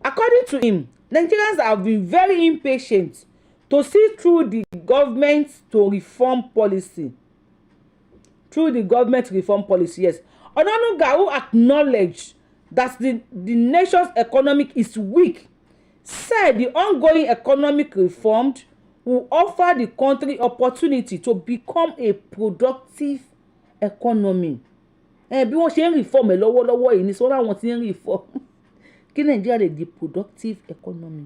According to him, Nigerians have been very impatient to see through the government to reform policy. Through the government reform policy, yes. Onanuga, who acknowledged that the nation's economic is weak, said the ongoing economic reform will offer the country opportunity to become a productive economy. Ẹ bí wọ́n ṣe ń reform ẹ̀ lọ́wọ́lọ́wọ́ yìí ní sọ́dọ̀ àwọn tí ń reform kí Nàìjíríà lè di productive economy.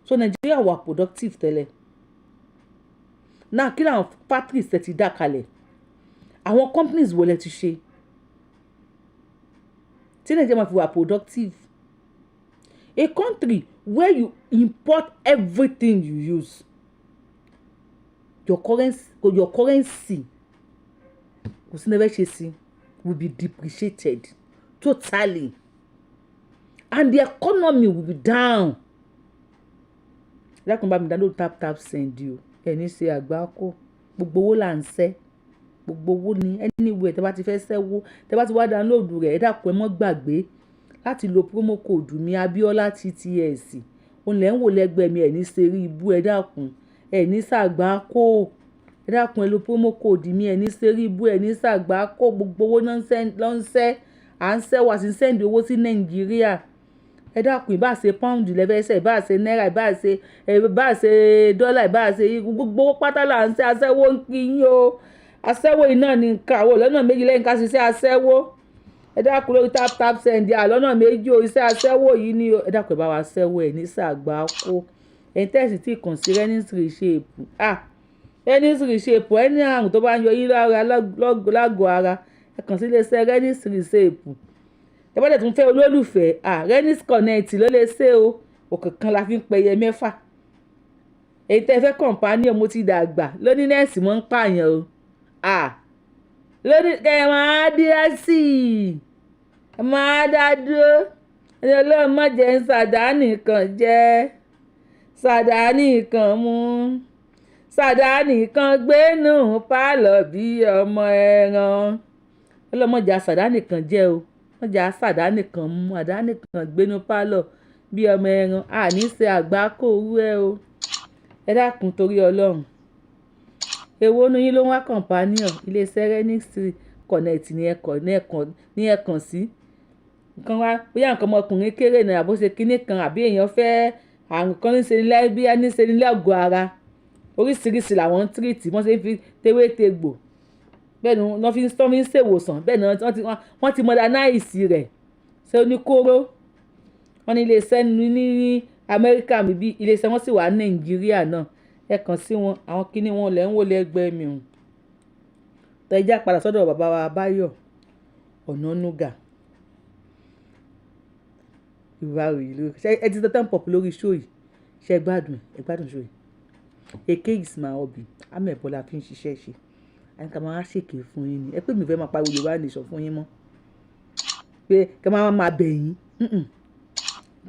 So Nàìjíríà wà productive tẹ́lẹ̀ náà, kí làwọn factories tẹ́ ti dá kalẹ̀, àwọn companies wo lẹ ti ṣe tí Nàìjíríà máa fi wà productive? A country where you import everything you use, your currency Kò sí ní ẹ fẹ́ ṣe sí, will be depreciated totally and the economy will be down. Lẹ́kùn bá mi download Tap Tap Send o. Ẹ̀ ní ṣe àgbákò. Gbogbo owó là ń ṣẹ́, gbogbo owó ni. Anywhere tẹ́ bá ti fẹ́ ṣẹ́wó, tẹ́ bá ti wá download rẹ̀, ẹ dákun, ẹ mọ́ gbàgbé láti lo promo code mi, Abiola TTS. Òun lẹ́ ń wò lẹ́gbẹ̀ẹ́ mi. Ẹ̀ ní ṣe rí ibú. Ẹ dákun, ẹ̀ ní ṣàgbákò. Ẹ dákun, ẹ lo promo code mi. Ẹ̀ ní ṣe rí ibú, ẹ̀ ní ṣàgbákò. Gbogbo owó ló ń ṣẹ́, à ń ṣẹ́ wá sí send owó sí Nàìjíríà. Ẹ dákun, ìbá ṣe pound lẹ́fẹ̀ẹ́sẹ̀, ìbá ṣe náírà, ìbá ṣe dọ́là, ìbá ṣe gbogbo owó pátá là ń ṣe. Aṣẹ́wó ń kí yín o. Aṣẹ́wó iná ní nǹkan àwọn lọ́nà méjì lẹ́yìn ká ṣiṣẹ́ aṣẹ́wó. Ẹ dákun, lórí Tap Tap Send, àlọ́nà méjì o. Iṣẹ́ aṣẹ́wó yìí ni o. Ẹ dákun, ẹ bá wa ṣẹ́wó. Ẹ̀ ní ṣàgbákò. Ẹ̀yin tẹ́sí tí kàn sí Renix Reshape, ah, Renix Reshape, ẹni àrùn tó bá ń yọ yín lára lágọ̀ọ́ ara, ẹ kàn sí iléeṣẹ́ Renix Reshape. Ẹ bá dẹ̀ tún fẹ́ olólùfẹ́, ah, Renix Connect ló lè ṣe o. Òkè kan la fi ń pẹyẹ mẹ́fà. Èyí tẹ́ fẹ́ companion, mo ti dàgbà lóní nẹ́ẹ̀sì mọ́ ń pààyàn o. Ah, lóní kẹ́ ẹ máa dúró sí i, ẹ máa dá dúró. Ẹni Ọlọ́run má jẹ́ ń sàdánì kan jẹ́, sàdánì kan mú, sàdánì kan gbénú pálọ̀ bí ọmọ ẹran. Ọlọ́mọjà sàdánì kan jẹ́ o, mọ̀jà sàdánì kan mú, àdánì kan gbénú pálọ̀ bí ọmọ ẹran. Àní ṣe àgbákò owó ẹ o. Ẹ dákun, torí Ọlọ́run, èwo nu yín ló ń wá companion? Iléeṣẹ́ Renix Connect ní ẹ kàn sí. Nǹkan wá, bóyá nǹkan ọmọkùnrin kéré ní, àbó ṣe kinní kan, àbí èèyàn fẹ́ àrùn kan níṣe ní bí níṣe ní lágọ̀ọ́ ara, oríṣiríṣi làwọn ń treat. Wọ́n ṣe ń fi tewétegbò, bẹ́ẹ̀ ni wọ́n fi ń ṣèwòsàn, bẹ́ẹ̀ ni wọ́n ti modernize rẹ̀. Ṣé oníkóró wọ́n ní iléeṣẹ́ ní Amẹ́ríkà bíbí, iléeṣẹ́ wọn sì wà ní Nàìjíríà náà. Ẹ kàn sí wọn. Àwọn kinní wọn lẹ́ ń wò lẹ́gbẹ̀ẹ́ mi o. Tẹ já padà sọ́dọ̀ bàbá wa Báyọ̀ Ọ̀nànúgà. Ìwà rèé lórí ṣe ẹ ti tẹ́ pop lórí show yìí. Ṣe gbádùn ẹ? Gbádùn show yìí. Èké is my hobby. Amẹ̀bọ́lá fi ń ṣiṣẹ́ ṣe àyíká máa ṣèké fún yín ni. Ẹ pé mi fẹ́ máa pariwo Yorùbá Nation fún yín mọ́ pé kí ẹ máa máa bẹ̀ yín.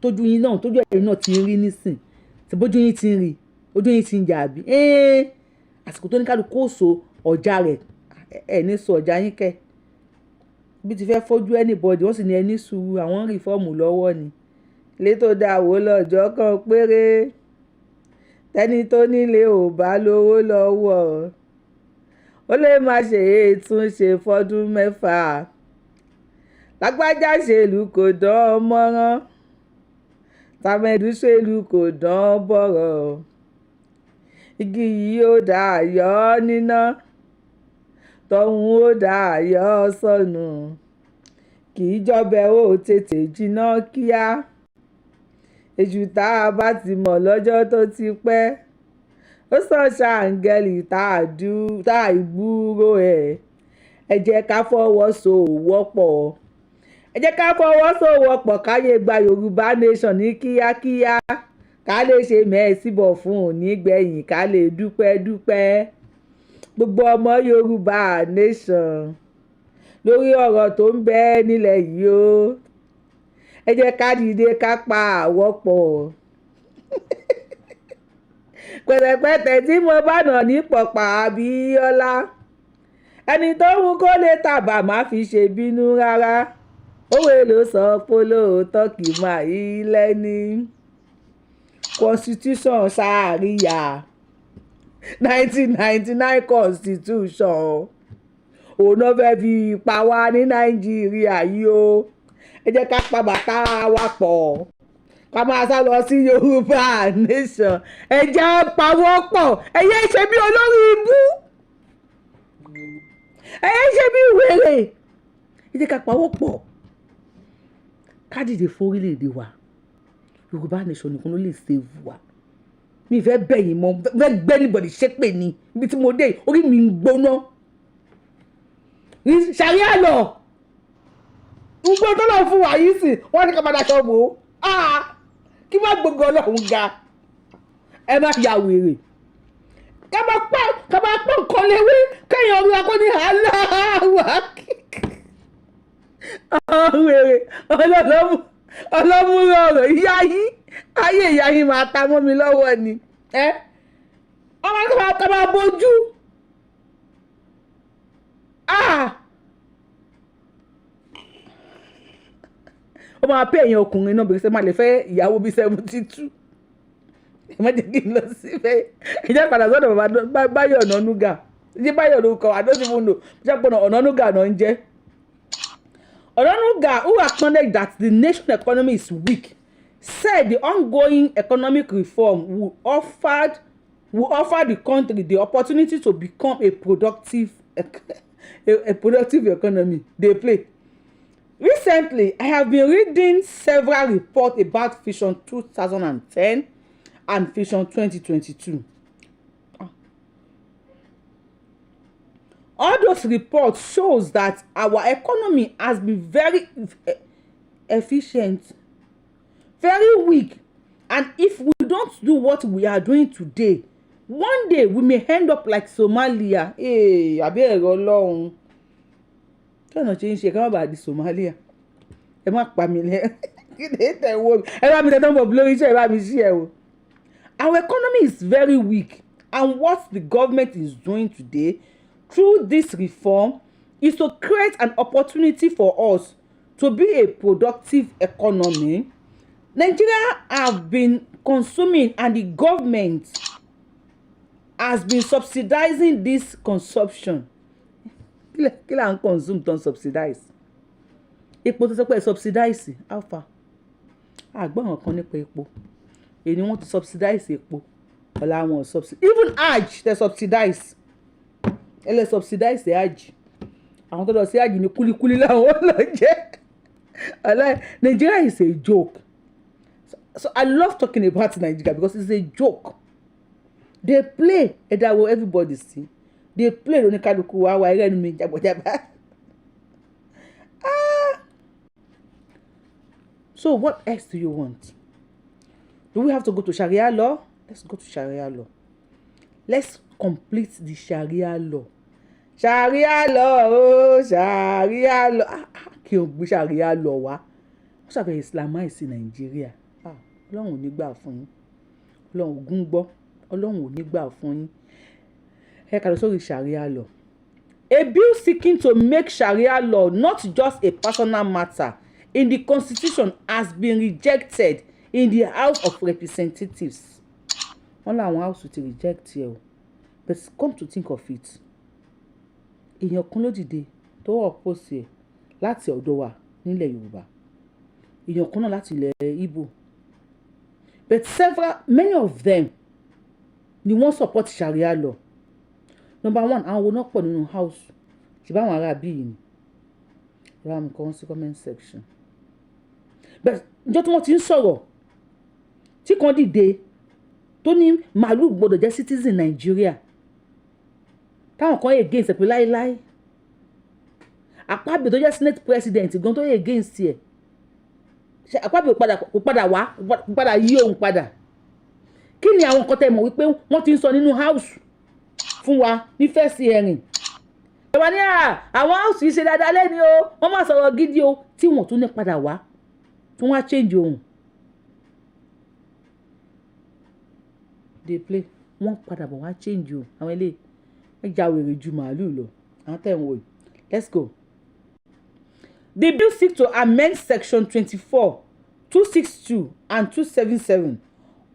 Tójú yín náà, tójú ẹ̀yin náà ti ń rí nísìn tí bójú yín ti ń rí, ojú yín ti ń jà bí àsìkò tó ní kálukú ó so ọjà rẹ̀. Ẹ̀ ní sọ ọjà yín kẹ́ bí ti fẹ́ fojú anybody. Wọ́n sì ní ẹni sùúrù, àwọn ń reform lọ́wọ́ ni. Ilé tó dáa wò lọ́jọ́ kan péré, tẹ́ni tó nílé ò bá lówó lọ́wọ́, ó lè má ṣe é túnṣe fọ́dún 6. Lágbájá ṣèlú kò dán mọ́rán, tàmẹ̀dù ṣèlú kò dán bọ̀rọ̀, igi yìí ó dà yọ níná, tọ̀hún ó dà yọ sọnù, kì í jọbẹ̀ ó tètè jiná kíá. Èṣù tá a bá ti mọ̀ lọ́jọ́ tó ti pẹ́, ó sàn ṣàǹgẹ̀lì tá a gbúròó ẹ̀. Ẹ jẹ́ ká fọwọ́sowọ́pọ̀, ẹ jẹ́ ká fọwọ́sowọ́pọ̀ káyé gba Yorùbá Nation ní kíákíá, ká lè ṣe mẹ́ẹ̀sìbọ̀ fún onígbẹ̀yìn, ká lè dúpẹ́ dúpẹ́. Gbogbo ọmọ Yorùbá Nation, lórí ọ̀rọ̀ tó ń bẹ nílẹ̀ yìí o, ẹ jẹ́ ká dìde, ká pa àwọ̀ pọ̀. Pẹ̀tẹ̀pẹ̀tẹ̀ tí mo bá nà ní pọ̀pá Abíọ́lá, ẹni tó wù kó lè tàbá má fi ṣe bínú rárá. Òwe ló sọ pé lóòótọ́ kì í máa í lẹ́ni. Constitution ṣàríyá, 1999 constitution, òun náà fẹ́ fi pa wá ní Nàìjíríà yìí o. Ẹ jẹ́ ká pa bàtà wa pọ̀, ká máa sá lọ sí Yorùbá Nation. Ẹ jẹ́ pawọ́ pọ̀. Ẹ yé ṣe bí olórí ibú, ẹ yé ṣe bí wèrè. Ẹ jẹ́ ká pawọ́ pọ̀, ká dìde fún orílẹ̀-èdè wa. Yorùbá Nation nìkan ló lè save wa. Mi fẹ́ bẹ̀yìn mọ́, fẹ́ gbẹ́ anybody ṣépè ní ibi tí mo dé. Orí mi ń gbóná. Ṣàríà lọ gbogbo tó lọ fún wa yìí sì, wọ́n ní ká máa daṣọ bò ó kí má gbogbo Ọlọ́run ga. Ẹ má ya wèrè. Ká máa pọ́n nǹkan léwé kẹ́yìn ọ̀run akọ́ni aláwọ̀ àwọn wèrè ọlọ́múrọ̀ ọ̀rọ̀. Ìyá yín, ayé ìyá yín máa ta mọ́ mi lọ́wọ́ ni. Ẹ́ ọmọ ká máa bójú. Ah! Ó máa pé èèyàn ọkùnrin náà bẹ̀rẹ̀ sẹ́ máa lè fẹ́ ìyàwó bíi 72. Ẹ má jẹ́ kí n lọ síbẹ̀. Ẹ jẹ́ padà sọ́dọ̀ bàbá Báyọ̀ Ọ̀nànúgà. Ṣé Báyọ̀ lórúkọ? I don't even know. Ṣé pọ̀nà Ọ̀nànúgà náà ń jẹ́? Onanuga, who acknowledged that the nation economy is weak, said the ongoing economic reform will offer the country the opportunity to become a productive economy. Dey play. Recently, I have been reading several reports about Vision 2010 and Vision 2022. All those reports shows that our economy has been very efficient, very weak, and if we don't do what we are doing today, one day we may end up like Somalia. Hey, àbí ẹ̀rọ Ọlọ́run kí ọ̀nà ṣe ń ṣe ká má bàa di Somalia. Ẹ má pa mí lẹ́ kí lè tẹ̀ wọ́ mi. Ẹ bá mi tẹ̀ tán bọ̀ lórí iṣẹ́, ẹ bá mi ṣí ẹ o. Our economy is very weak, and what the government is doing today through this reform is to create an opportunity for us to be a productive economy. Nigeria have been consuming, and the government has been subsidizing this consumption. Kí là ń consume tó ń subsidize? Epo tó sọ pé subsidize, how far? Àgbọ̀n kan nípa epo èyí ni wọ́n ti subsidize epo, ọ̀la wọn subsidize even Hajj. Tẹ subsidize, ẹ lè subsidize Hajj. Àwọn tó lọ sí Hajj ní kúlíkúlí làwọn lọ jẹ́. Ọ̀la Nigeria is a joke. So I love talking about Nigeria because it's a joke. Dey play. Ẹ dáwọ́ everybody sí. Dey play. Lóníkálukú wa wa ẹrẹ́nu mi jàbọ̀jàbá. Ah! So what else do you want? Do we have to go to Sharia law? Let's go to Sharia law. Let's complete the Sharia law. Sharia law oh, Sharia law. Ah, ah, kí o gbé Sharia law wá. Wọ́n ṣàfihàn Islamize Nàìjíríà. Ah, Ọlọ́run ò ní gbà fún yín. Ọlọ́run ògún gbọ́. Ọlọ́run ò ní gbà fún yín. Ẹ kà lọ sórí Sharia law. A bill seeking to make Sharia law not just a personal matter in the constitution has been rejected in the House of Representatives. Wọ́n láwọn House ti reject ẹ o. But come to think of it, èèyàn kan ló dìde tó oppose ẹ̀ láti ọ̀dọ̀ wa nílẹ̀ Yorùbá, èèyàn kan náà láti ilẹ̀ Igbo, but several, many of them ni wọ́n support Sharia law. Number one, àwọn wo náà pọ̀ nínú House? Ṣe báwọn ará bíi ni? Ẹ bá mi kọ wọ́n sí comment section. But ìjọ tí wọ́n ti ń sọ̀rọ̀, tí kan dìde tó ní màálù gbọ́dọ̀ jẹ́ citizen Nàìjíríà, táwọn kan against ẹ̀ pé láéláé. Àpábì tó jẹ́ Senate President gan tó against ẹ̀, ṣe Àpábì kò padà wá, kò padà yí òun padà. Kí ni àwọn nǹkan tẹ́ mọ̀ wípé wọ́n ti ń sọ nínú House fún wa ní first hearing? Ìjọba ní àwọn House yìí ṣe dáadáa lẹ́ni o, wọ́n máa sọ̀rọ̀ gidi o, tí wọ́n tún ní padà wá tí wọ́n á change ohun. Dey play. Wọ́n padà bọ̀ wá change o. Àwọn eléyìí wọ́n já wèrè ju màálù lọ, àwọn tẹ̀ ń wò yìí. Let's go. The bill seeks to amend section 24, 262 and 277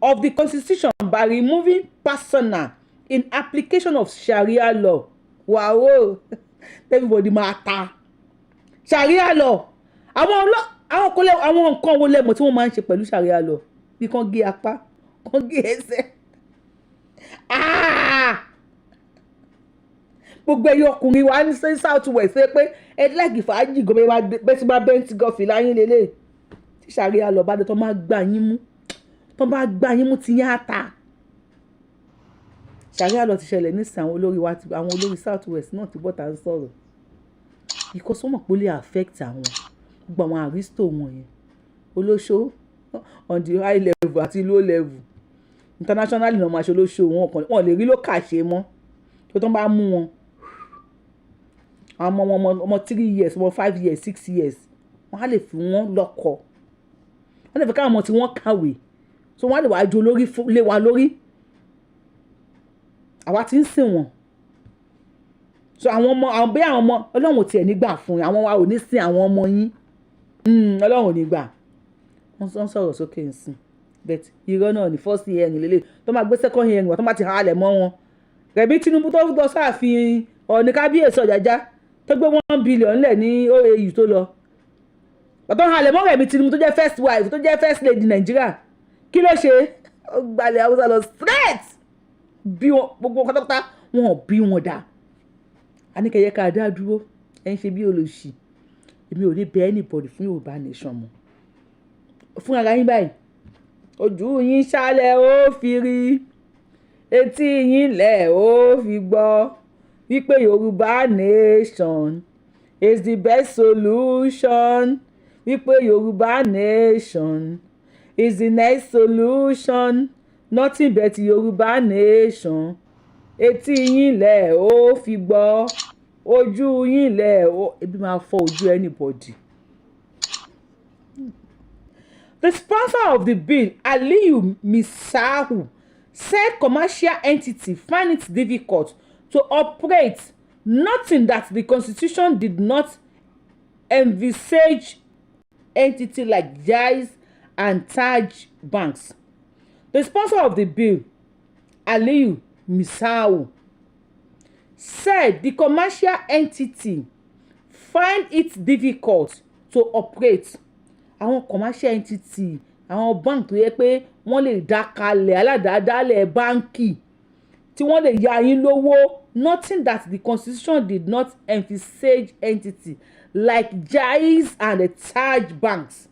of the constitution by removing personal in application of Sharia law. Wàá everybody máa ta Sharia law. Àwọn ọlọ́ àwọn kò lẹ àwọn nǹkan wo lẹ́mọ̀ tí wọ́n máa ń ṣe pẹ̀lú Sharia law? Bí kàn gé apá, kàn gé ẹsẹ̀. Ah! Gbogbo ẹyọ ọkùnrin wa ní South West ṣe pé ẹ like fàájì gan, bẹ́ẹ̀ tí bá bẹ́ẹ̀ tí gan fìlà yín lélẹ̀ tí Sharia law bá dé, tó máa gbà yín mú, tó bá gbà yín mú, ti yín á ta. Sharia law ti ṣẹlẹ̀ nísìnyí. Àwọn olórí wa, àwọn olórí South West náà ti bọ́ta ń sọ̀rọ̀ because wọ́n mọ̀ pé ó lè affect àwọn gbogbo àwọn aristo wọn yẹn, olóṣó on the high level àti low level. Internationally náà máa ṣe olóṣù wọn kan, wọn lè rí local ṣe mọ́. Tó tán bá mú wọn, àwọn ọmọ ọmọ 3 years, ọmọ 5 years, 6 years, wọ́n á lè fi wọ́n lọ́kọ, wọ́n lè fi káwọn ọmọ tí wọ́n kàwé, so wọ́n á lè wá jó lórí lé wa lórí. Àwa ti ń sìn wọ́n. So àwọn ọmọ, àwọn bí àwọn ọmọ, Ọlọ́run ò tiẹ̀ nígbà fún yín. Àwọn wa ò ní sin àwọn ọmọ yín. Ọlọ́run ò ní gbà. Wọ́n sọ̀rọ̀ sókè ń sìn, but irọ́ náà ní. First hearing lélẹ̀ tó máa gbé, second hearing wọ́n tó máa ti halẹ̀ mọ́ wọn. Rẹ̀mí Tinubu tó lọ sáàfin Ọ̀ọ̀ni, Kábíyèsí Ọ̀jájá, tó gbé 1 billion lẹ̀ ní OAU tó lọ, bàtọ́ halẹ̀ mọ́ Rẹ̀mí Tinubu tó jẹ́ first wife, tó jẹ́ first lady Nàìjíríà. Kí ló ṣe? Ó gbalẹ̀ Haúsá lọ straight. Bí wọn gbogbo pátápátá, wọn ò bí wọn dá. Àníkẹ́yẹ ká dá dúró. Ẹ̀ ń ṣe bí olóṣì. Èmi ò ní bẹ anybody fún Yorùbá nation mọ́. Fún ara yín báyìí, ojú yín ṣálẹ̀ ó fi rí, etí yín lẹ̀ ó fi gbọ́ wípé Yorùbá nation is the best solution, wípé Yorùbá nation is the next solution, nothing but Yorùbá nation. Etí yín lẹ̀ ó fi gbọ́, ojú yín lẹ̀ ó, ebi máa fọ́ ojú anybody. The sponsor of the bill, Aliyu Misau, said commercial entity find it difficult to operate, noting that the constitution did not envisage entity like Jaiz and Taj banks. The sponsor of the bill, Aliyu Misau, said the commercial entity find it difficult to operate. Àwọn commercial entity, àwọn bank tó yẹ pé wọ́n lè dá kalẹ̀, aládàádálẹ̀ báńkì tí wọ́n lè yá yín lówó, noting that the constitution did not envisage entity like Jaiz and the Taj banks.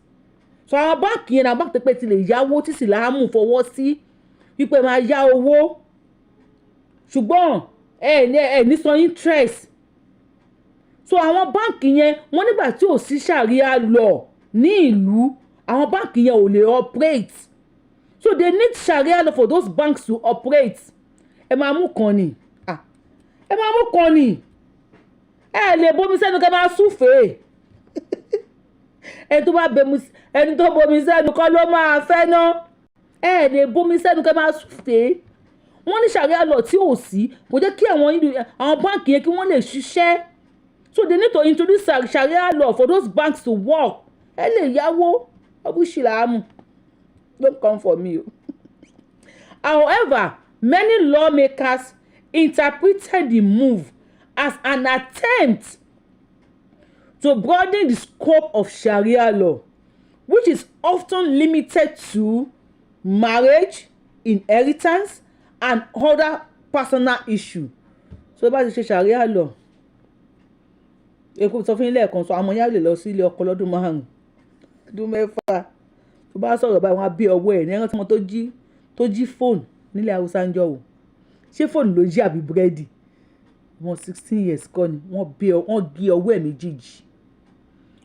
So àwọn báńkì yẹn náà, báńkì tó pé ti lè yáwó tí Ìsìlámù fọwọ́ sí wípé máa yá owó, ṣùgbọ́n ẹ ní san interest. So àwọn báǹkì yẹn, wọ́n nígbà tí ò sí sharia law ní ìlú, àwọn báǹkì yẹn ò lè operate. So they need sharia law for those banks to operate. Ẹ máa mú kan ni, ẹ máa mú kan ni. Ẹ lè bomi sẹ́nu kẹ́ máa súfèé. Ẹni tó bá bomi, ẹni tó bomi sẹ́nu kọ́ ló máa fẹ́ ná. Ẹ lè bomi sẹ́nu kẹ́ máa súfèé. Wọ́n ní sharia law tí ò sí kò jẹ́ kí àwọn báǹkì yẹn kí wọ́n lè ṣiṣẹ́. So they need to introduce sharia law for those banks to work. Ẹ lè yáwó ọbúṣìláàmù. Don't come for me o. However, many lawmakers interpreted the move as an attempt to broaden the scope of sharia law, which is often limited to marriage, inheritance and other personal issues. So bá ti ṣe sharia law, èkó sọ fún yín lẹ́ẹ̀kan sọ, àwọn yá lè lọ sí ilé ọkọ lọ́dún 5, ọdún 6. Tó bá sọ̀rọ̀ báyìí, wọ́n á bí ọwọ́ ẹ̀ ní ẹran tí wọ́n tó jí fóònù nílẹ̀ Haúsá ń jọ wò. Ṣé fóònù ló jí àbí búrẹ́dì? Wọn 16 years kọ́ ni wọ́n bí, wọ́n gé ọwọ́ ẹ̀ méjèèjì,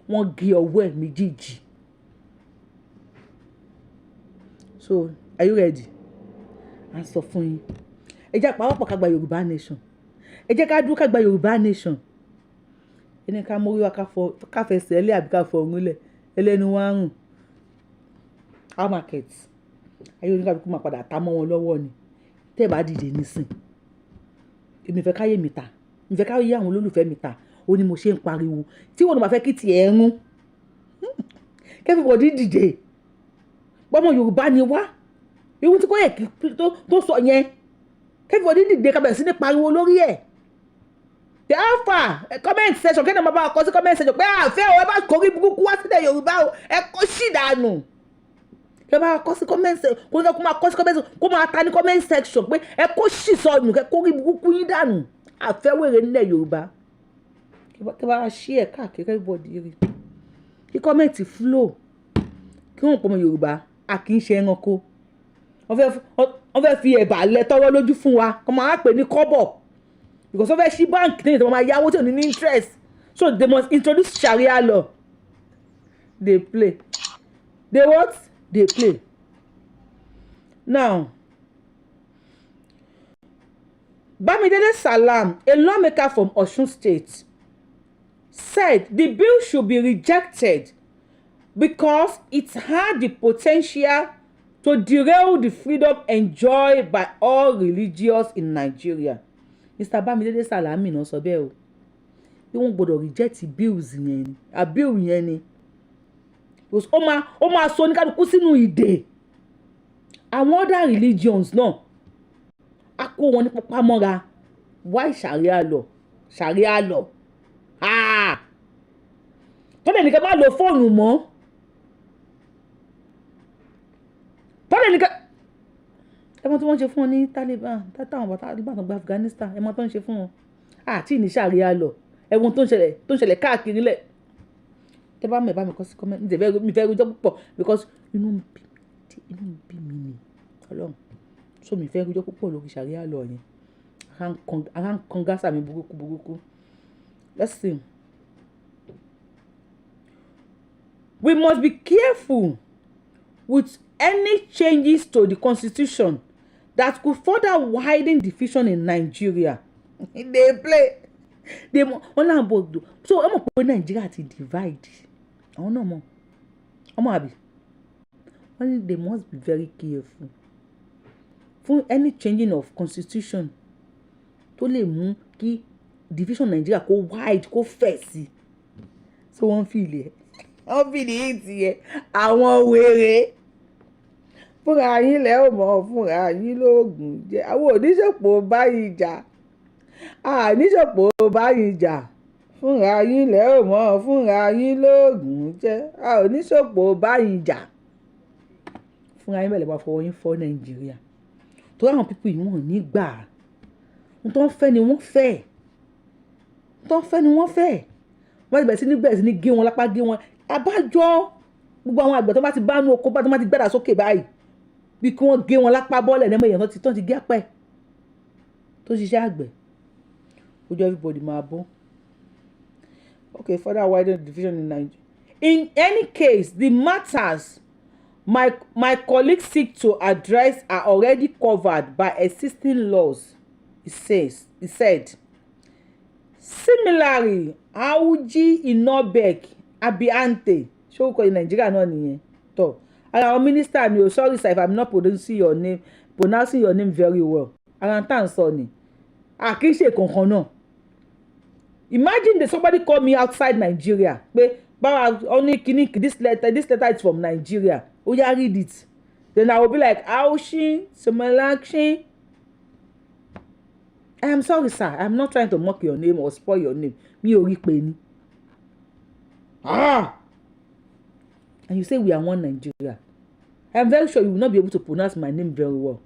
wọ́n gé ọwọ́ ẹ̀ méjèèjì. So are you ready? À ń sọ fún yín, ẹ jẹ́ àpawọ́pọ̀ ká gba Yorùbá nation. Ẹ jẹ́ ká dúró ká gba Yorùbá nation. Ẹni ká mórí wa, ká fẹsẹ̀ ẹlẹ́ àbí ká fọ ọ̀run lẹ̀ ẹlẹ́nu wá rùn. How market ayé oníkàlùkù máa padà ta mọ́ wọn lọ́wọ́ ni tẹ́ ẹ bá dìde nísìn. Èmi fẹ́ káyé mi ta, mi fẹ́ káyé àwọn olólùfẹ́ mi ta. Ó ní mo ṣe ń pariwo tí wọn ò bá fẹ́ kí tiẹ̀ rún, everybody dìde. Bọ́mọ Yorùbá ni wá, irú tí kò yẹ tó sọ yẹn, everybody dìde, ká bẹ̀rẹ̀ sí ní pariwo lórí ẹ̀. The alpha comment section, kéde máa bá ọkọ sí comment section pé àfẹ́ o, ẹ bá kórí burúkú wá sílẹ̀ Yorùbá o, ẹ kó sì dànù. Kẹ bá kọ sí comment section, kó ní kó máa kọ sí comment section, kó máa ta ní comment section pé ẹ kó sì sọnù, kẹ kórí burúkú yín dànù, àfẹ́wèrè nílẹ̀ Yorùbá. Kẹ bá ṣí ẹ káàkiri, everybody rí, kí comment flow, kí wọ́n pọ̀ mọ́ Yorùbá. A kì í ṣe ẹranko. Wọ́n fẹ́ fi ẹ̀bà lẹ tọ́rọ́ lójú fún wa, kọ́ máa pè ní kọ́bọ̀, because wọ́n fẹ́ ṣí báǹkì ní ìtọ́ máa yáwó tí ò ní ní interest. So they must introduce sharia law. Dey play, dey what? Dey play. Now Bamidele Salam, a lawmaker from Osun State, said the bill should be rejected because it had the potential to derail the freedom enjoyed by all religions in Nigeria. Mr. Bamidele Salami náà sọ bẹ́ẹ̀ o, pé wọ́n gbọ́dọ̀ reject bills yẹn ni, bill yẹn ni, because ó máa sọ oníkálukú sínú ìdè. Àwọn other religions náà, á kó wọn ní pápá mọ́ra. Why Sharia law? Sharia law, ah, tọ́lẹ̀ nìkan má lo fóònù mọ́, tọ́lẹ̀ nìkan. Ẹ mọ̀ tí wọ́n ṣe fún wọn ní Taliban, táwọn bàtà Taliban tó gba Afghanistan, ẹ mọ̀ tó ń ṣe fún wọn àti ní Sharia law. Ẹ̀wọ̀n tó ń ṣẹlẹ̀ káàkiri lẹ̀. Tẹ́ bá mọ̀, ẹ bá mi kọ sí comment. Mi fẹ́ rojọ́ púpọ̀ because inú ń bí mi, inú ń bí mi ni Ọlọ́run. So mi fẹ́ rojọ́ púpọ̀ lórí Sharia law yẹn. Ara ń kan gásà mi burúkú burúkú. Let's see. We must be careful with any changes to the constitution that could further widen division in Nigeria. Dey play. They wọ́n náà bọ̀ so ẹ mọ̀ pé Nàìjíríà ti divide. Àwọn náà mọ̀ ọmọ àbí wọ́n ní they must be very careful fún any changing of constitution tó lè mú kí division Nàìjíríà kó wide, kó fẹ̀ sí. So wọ́n fi ilẹ̀, wọ́n fi ní ìtìyẹ àwọn wèrè fúnra yín lẹ́ ò mọ̀, fúnra yín lóògùn jẹ́. Àwọn oníṣòpò báyìí jà, àníṣòpò báyìí jà. Fúnra yín lẹ́ ò mọ̀, fúnra yín lóògùn jẹ́. Oníṣòpò báyìí jà, fúnra yín bẹ̀rẹ̀ máa fọwọ́ yín fọ́ Nàìjíríà. Torí àwọn people yìí, wọ́n ò ní gbà. Ohun tó ń fẹ́ ni wọ́n fẹ́, ohun tó ń fẹ́ ni wọ́n fẹ́. Wọ́n ti bẹ̀rẹ̀ sí ní gé wọn lápá, gé wọn. Abájọ gbogbo àwọn àgbẹ̀ tó bá ti bá nú oko bá tó bá ti gbẹ́dà sókè báyìí, bí kí wọ́n gé wọn lápá bọ́ọ̀lẹ̀ ní ẹ̀mọ́ èèyàn tó ti gé apẹ́ tó ṣiṣẹ́ àgbẹ̀, ojú everybody máa bọ́. Okay, further widen the division in Nigeria. In any case, the matters my colleagues seek to address are already covered by existing laws, he says, he said. Similarly, Augie Inobek Abiante, ṣórúkọ ní Nàìjíríà náà nìyẹn tó ara àwọn mínísítà mi ò. Sorry sir if I'm not pronouncing your name very well. Ara tá à ń sọ ni, a kì í ṣe kankan náà. Imagine that somebody call me outside Nigeria pé báwa ó ní kíní, This letter is from Nigeria. Ó yá, read it." Then I will be like, "Aushin Somalakshin." I am sorry, sir. I am not trying to mock your name or spoil your name. Mi ò rí pé ni. Ah, and you say we are one Nigeria. I am very sure you will not be able to pronounce my name very well.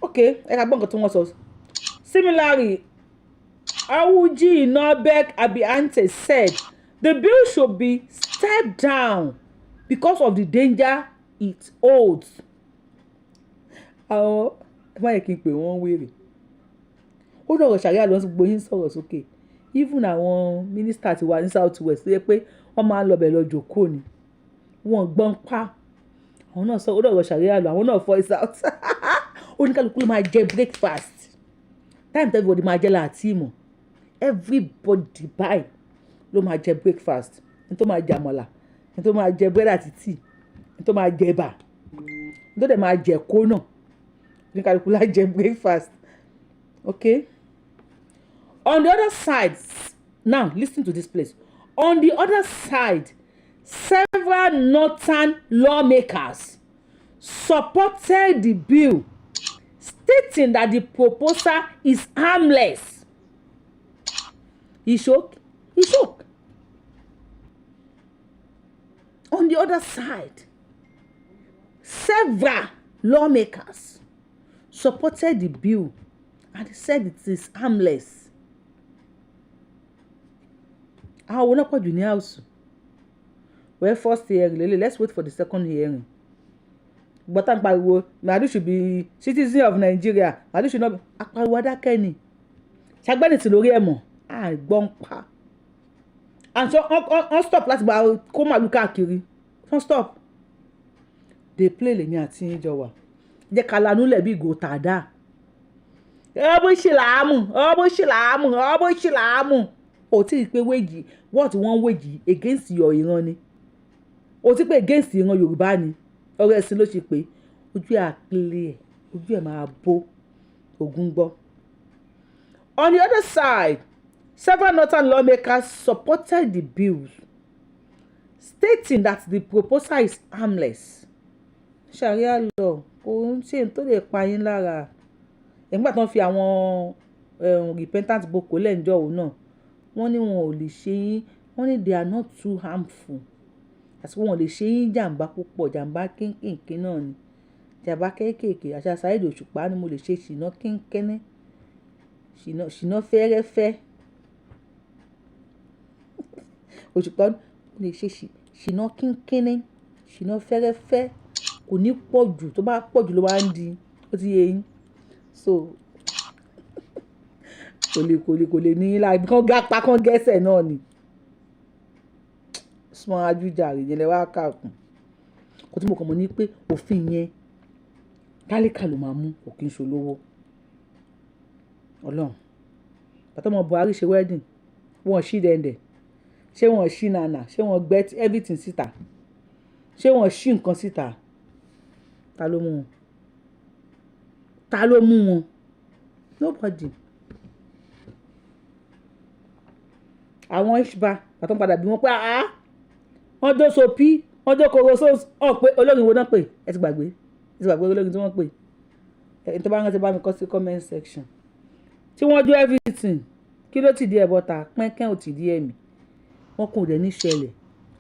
Okay, ẹ ká gbọ́ nǹkan tí wọ́n sọ. Similarly, Awuji Inobek Abiante said the bill should be stepped down because of the danger it holds. Àwọn ẹ má yẹ kí n pè wọ́n wèrè. Ó dọ̀rọ̀ Sharia lọ sí gbogbo yín sọ̀rọ̀ sókè. Even àwọn mínísítà ti wà ní South West tó yẹ pé wọ́n máa ń lọ bẹ̀ lọ jókòó ni, wọ́n gbọ́n pa. Àwọn náà sọ ó dọ̀rọ̀ Sharia lọ, àwọn náà voice out. Oníkálukú ló máa jẹ breakfast. Time tí everybody máa jẹ láti mọ̀. Everybody báyìí ló máa jẹ breakfast. Ẹni tó máa jẹ àmàlà, ẹni tó máa jẹ búrẹ́dì àti tíì, ẹni tó máa jẹ ẹ̀bà, ẹni tó dẹ̀ máa jẹ ẹ̀kọ́ náà, oníkálukú lá jẹ breakfast. Okay, on the other side, now listen to this place. On the other side, several northern lawmakers supported the bill, stating that the proposal is harmless. He shook, he shook. On the other side, several lawmakers supported the bill and said it is harmless. Àwọn wo náà pọ̀jù ní House? Well, first hearing lele, let's wait for the second hearing. Gbọ́tà ń pariwo Màálù should be citizen of Nigeria, Màálù should not be, apariwo adákẹ́ ni ṣàgbẹ́ni tí lórí ẹ̀ mọ̀ àgbọ̀n pa. And so wọ́n stop láti gba kó màálù káàkiri. Wọ́n stop. Dey play. Lèmi àti yín jọ wà, jẹ́ ká lanú lẹ̀ bí ìgò tàdá. Ọmọ ìṣìlámù, ọmọ ìṣìlámù, ọmọ ìṣìlámù. Ò tí ì pé wage what wọ́n wage against your ìran ni. O ti pé against ìran Yorùbá ni. Ọ̀rọ̀ ẹ̀sìn ló ṣe pé ojú ẹ̀ á clear, ojú ẹ̀ máa bó ogun gbọ́. On the other side, several northern lawmakers supported the bill, stating that the proposal is harmless. Sharia law kò ń ṣe tó lè pa yín lára. Nígbà tó ń fi àwọn repentant boko lẹ́ǹjọ́ òun náà, wọ́n ní wọn ò lè ṣe yín, wọ́n ní they are not too harmful, àti wọn ò lè ṣe yín jàǹbá púpọ̀, jàǹbá kínkìnkín náà ni, jàǹbá kéékèèké. Àṣà Saheed Òṣùpá ni mo lè ṣe ṣìnà kínkínní, ṣìnà ṣìnà fẹ́rẹ́fẹ́. Òṣùpá mo lè ṣe ṣìnà kínkínní, ṣìnà fẹ́rẹ́fẹ́, kò ní pọ̀ jù, tó bá pọ̀ jù ló máa ń di, ó ti yé yín. So kò lè ní lára ibi kan gápá kan gẹ́sẹ̀ náà ni. Small ajújàre yẹn lẹ wá kà kún. Kò tí mo kàn mọ̀ ní pé òfin yẹn, tálíkà ló máa mú, kò kí ń ṣolówó. Ọlọ́run. Bàtà ọmọ Buhari ṣe wedding, wọ́n ṣí dẹ̀ndẹ̀, ṣé wọ́n ṣí nànà, ṣé wọ́n gbẹ́ everything síta, ṣé wọ́n ṣí nǹkan síta? Ta ló mú wọn? Ta ló mú wọn? Nobody. Àwọn Ishba bàtà padà bí wọ́n pé àá, wọ́n jó sopi, wọ́n jó koro so ọ̀ pé olórin wo náà pè, ẹ ti gbàgbé, ẹ ti gbàgbé olórin tí wọ́n pè. Ẹni tó bá rántí bá mi kọ sí comment section. Tí wọ́n jó everything, kí ló ti di ẹ̀ bọ́ta? Pẹ́ńkẹ́ ò ti di ẹ̀mí. Wọ́n kò dẹ̀ ní ṣẹlẹ̀.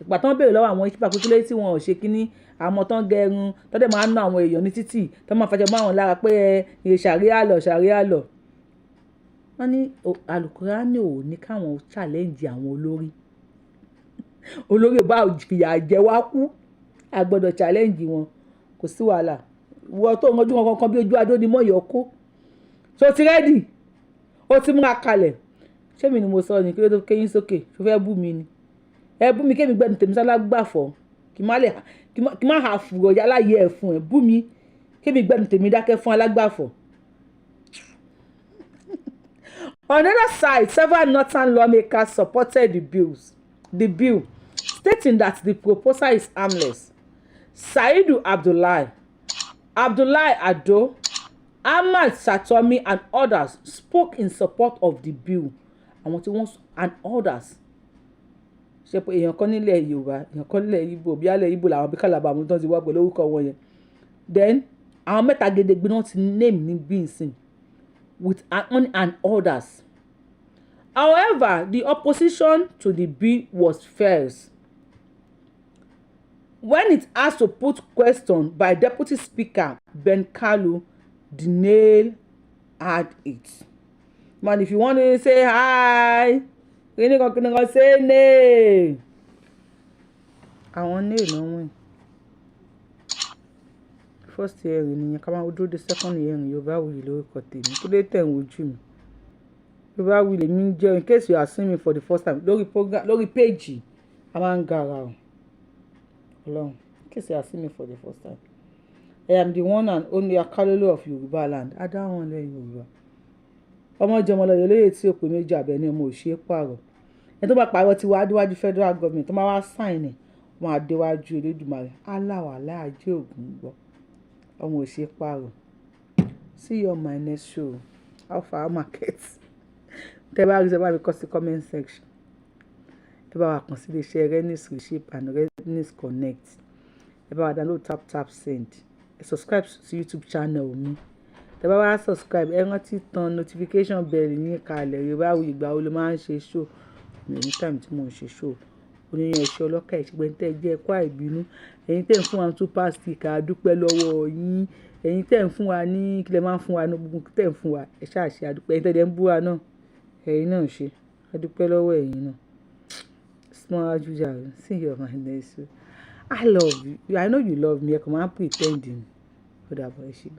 Ìgbà tán béèrè lọ́wọ́ àwọn Ishba pé kí ló dé tí wọn ò ṣe kínní, àwọn tán gẹrun, tán dẹ̀ máa ń ná àwọn èèyàn ní títì, tán máa fàṣẹ mọ́ àwọn lára pé ẹ ṣàríà lọ, ṣàríà lọ. Wọ́n ní Alùkùránì ò ní káwọn challenge àwọn olórí. Olórí ò bá fìyà jẹ wá kú, a gbọ́dọ̀ challenge wọn, kò sí wàhálà. Ìwọ tó ń rojú wọn kankan bí ojú adó ni mọ́yọ̀ kó. So ti ready? Ó ti múra kalẹ̀. Ṣé mi ni mo sọ ni? Kí ló tó kéyín sókè? Ṣé o fẹ́ bú mi ni? Ẹ bú mi kémi gbẹ́nu tèmi sálá gbàfọ̀. Kì má lè, kì má hà fùrọ̀ yálà yẹ ẹ̀ fún ẹ. Bú mi kémi gbẹ́nu tèmi dákẹ́ fún alágbàfọ̀. On the other side, several northern lawmakers supported the bill, stating that the proposal is harmless. Saidu Abdullahi, Abdullahi Ado, Ahmad Satomi and others spoke in support of the bill. Àwọn tí wọ́n and others. Ṣé pé èèyàn kan nílẹ̀ Yorùbá, èèyàn kan nílẹ̀ Igbo, bí alẹ́ Igbo làwọn bí Calabar àwọn tó ti wá pẹ̀lú orúkọ wọn yẹn. Then àwọn mẹ́ta gedegbe náà ti name ní bí nsìn with and others. However, the opposition to the bill was fierce. When it asked to put question by Deputy Speaker Ben Kalu, the nail had it. Man, if you want to say hi, kíní kan say nay. Àwọn nail náà wọ̀nyí. First hearing nìyẹn, ká máa dúró de second hearing. Yorùbáwùyí lórúkọ tèmi. Kí ló tẹ̀ ń wojú mi? Yorùbáwùyí lèmi ń jẹ́. In case you are seeing me for the first time lórí program, lórí page, a máa ń gara o. Ọlọ́run, in case you are seeing me for the first time. I am the one and only Akalolo of Yorùbá land. Adáwọn ilẹ̀ Yorùbá. Ọmọ jọmọ lọ yọlóye tí òpè méjì abẹ ní ọmọ òṣèré pààrọ̀. Ẹni tó bá pààrọ̀ ti wá déwájú federal government tó máa wá sign ẹ̀, wọ́n á déwájú Elédùmarè. Aláwọ̀ aláàjẹ́ ògùn gbọ́. Ọmọ òṣèré pààrọ̀. See you on my next show. How far market? Tẹ́ bá rí sẹ́ bá mi kọ sí comment section. Ẹ bá wa kàn sí iléeṣẹ́ Renis Reshape and Renis Connect. Ẹ bá wa download Tap Tap Send. Ẹ subscribe sí YouTube channel mi. Tẹ́ bá wá subscribe, ẹ rántí tan notification bell yín kalẹ̀. Yorùbáwùyí ìgbà wo ló máa ń ṣe show? Mi ò ní time tí mò ń ṣe show. Oníyan ẹ̀ṣọ́ ọlọ́kà ìṣègbè tẹ́ ẹ jẹ́ ẹ̀kọ́ àìbínú. Ẹ̀yin tẹ́ ń fún wa ní super sticker, a dúpẹ́ lọ́wọ́ yín. Ẹ̀yin tẹ́ ń fún wa ní kí lẹ máa ń fún wa ní gbogbo tẹ́ ń fún wa. Ẹ ṣáà ṣe, a dúpẹ́. Ẹ̀yin tẹ́ ẹ ń bú wa náà, ẹ̀yin náà ṣe. A dúpẹ́ lọ́wọ́ ẹ̀yin náà. Small ajuja. See you on my next show. I love you. I know you love me. Ẹ kàn máa ń pretend ni. Ó dàbọ̀, ẹ ṣé.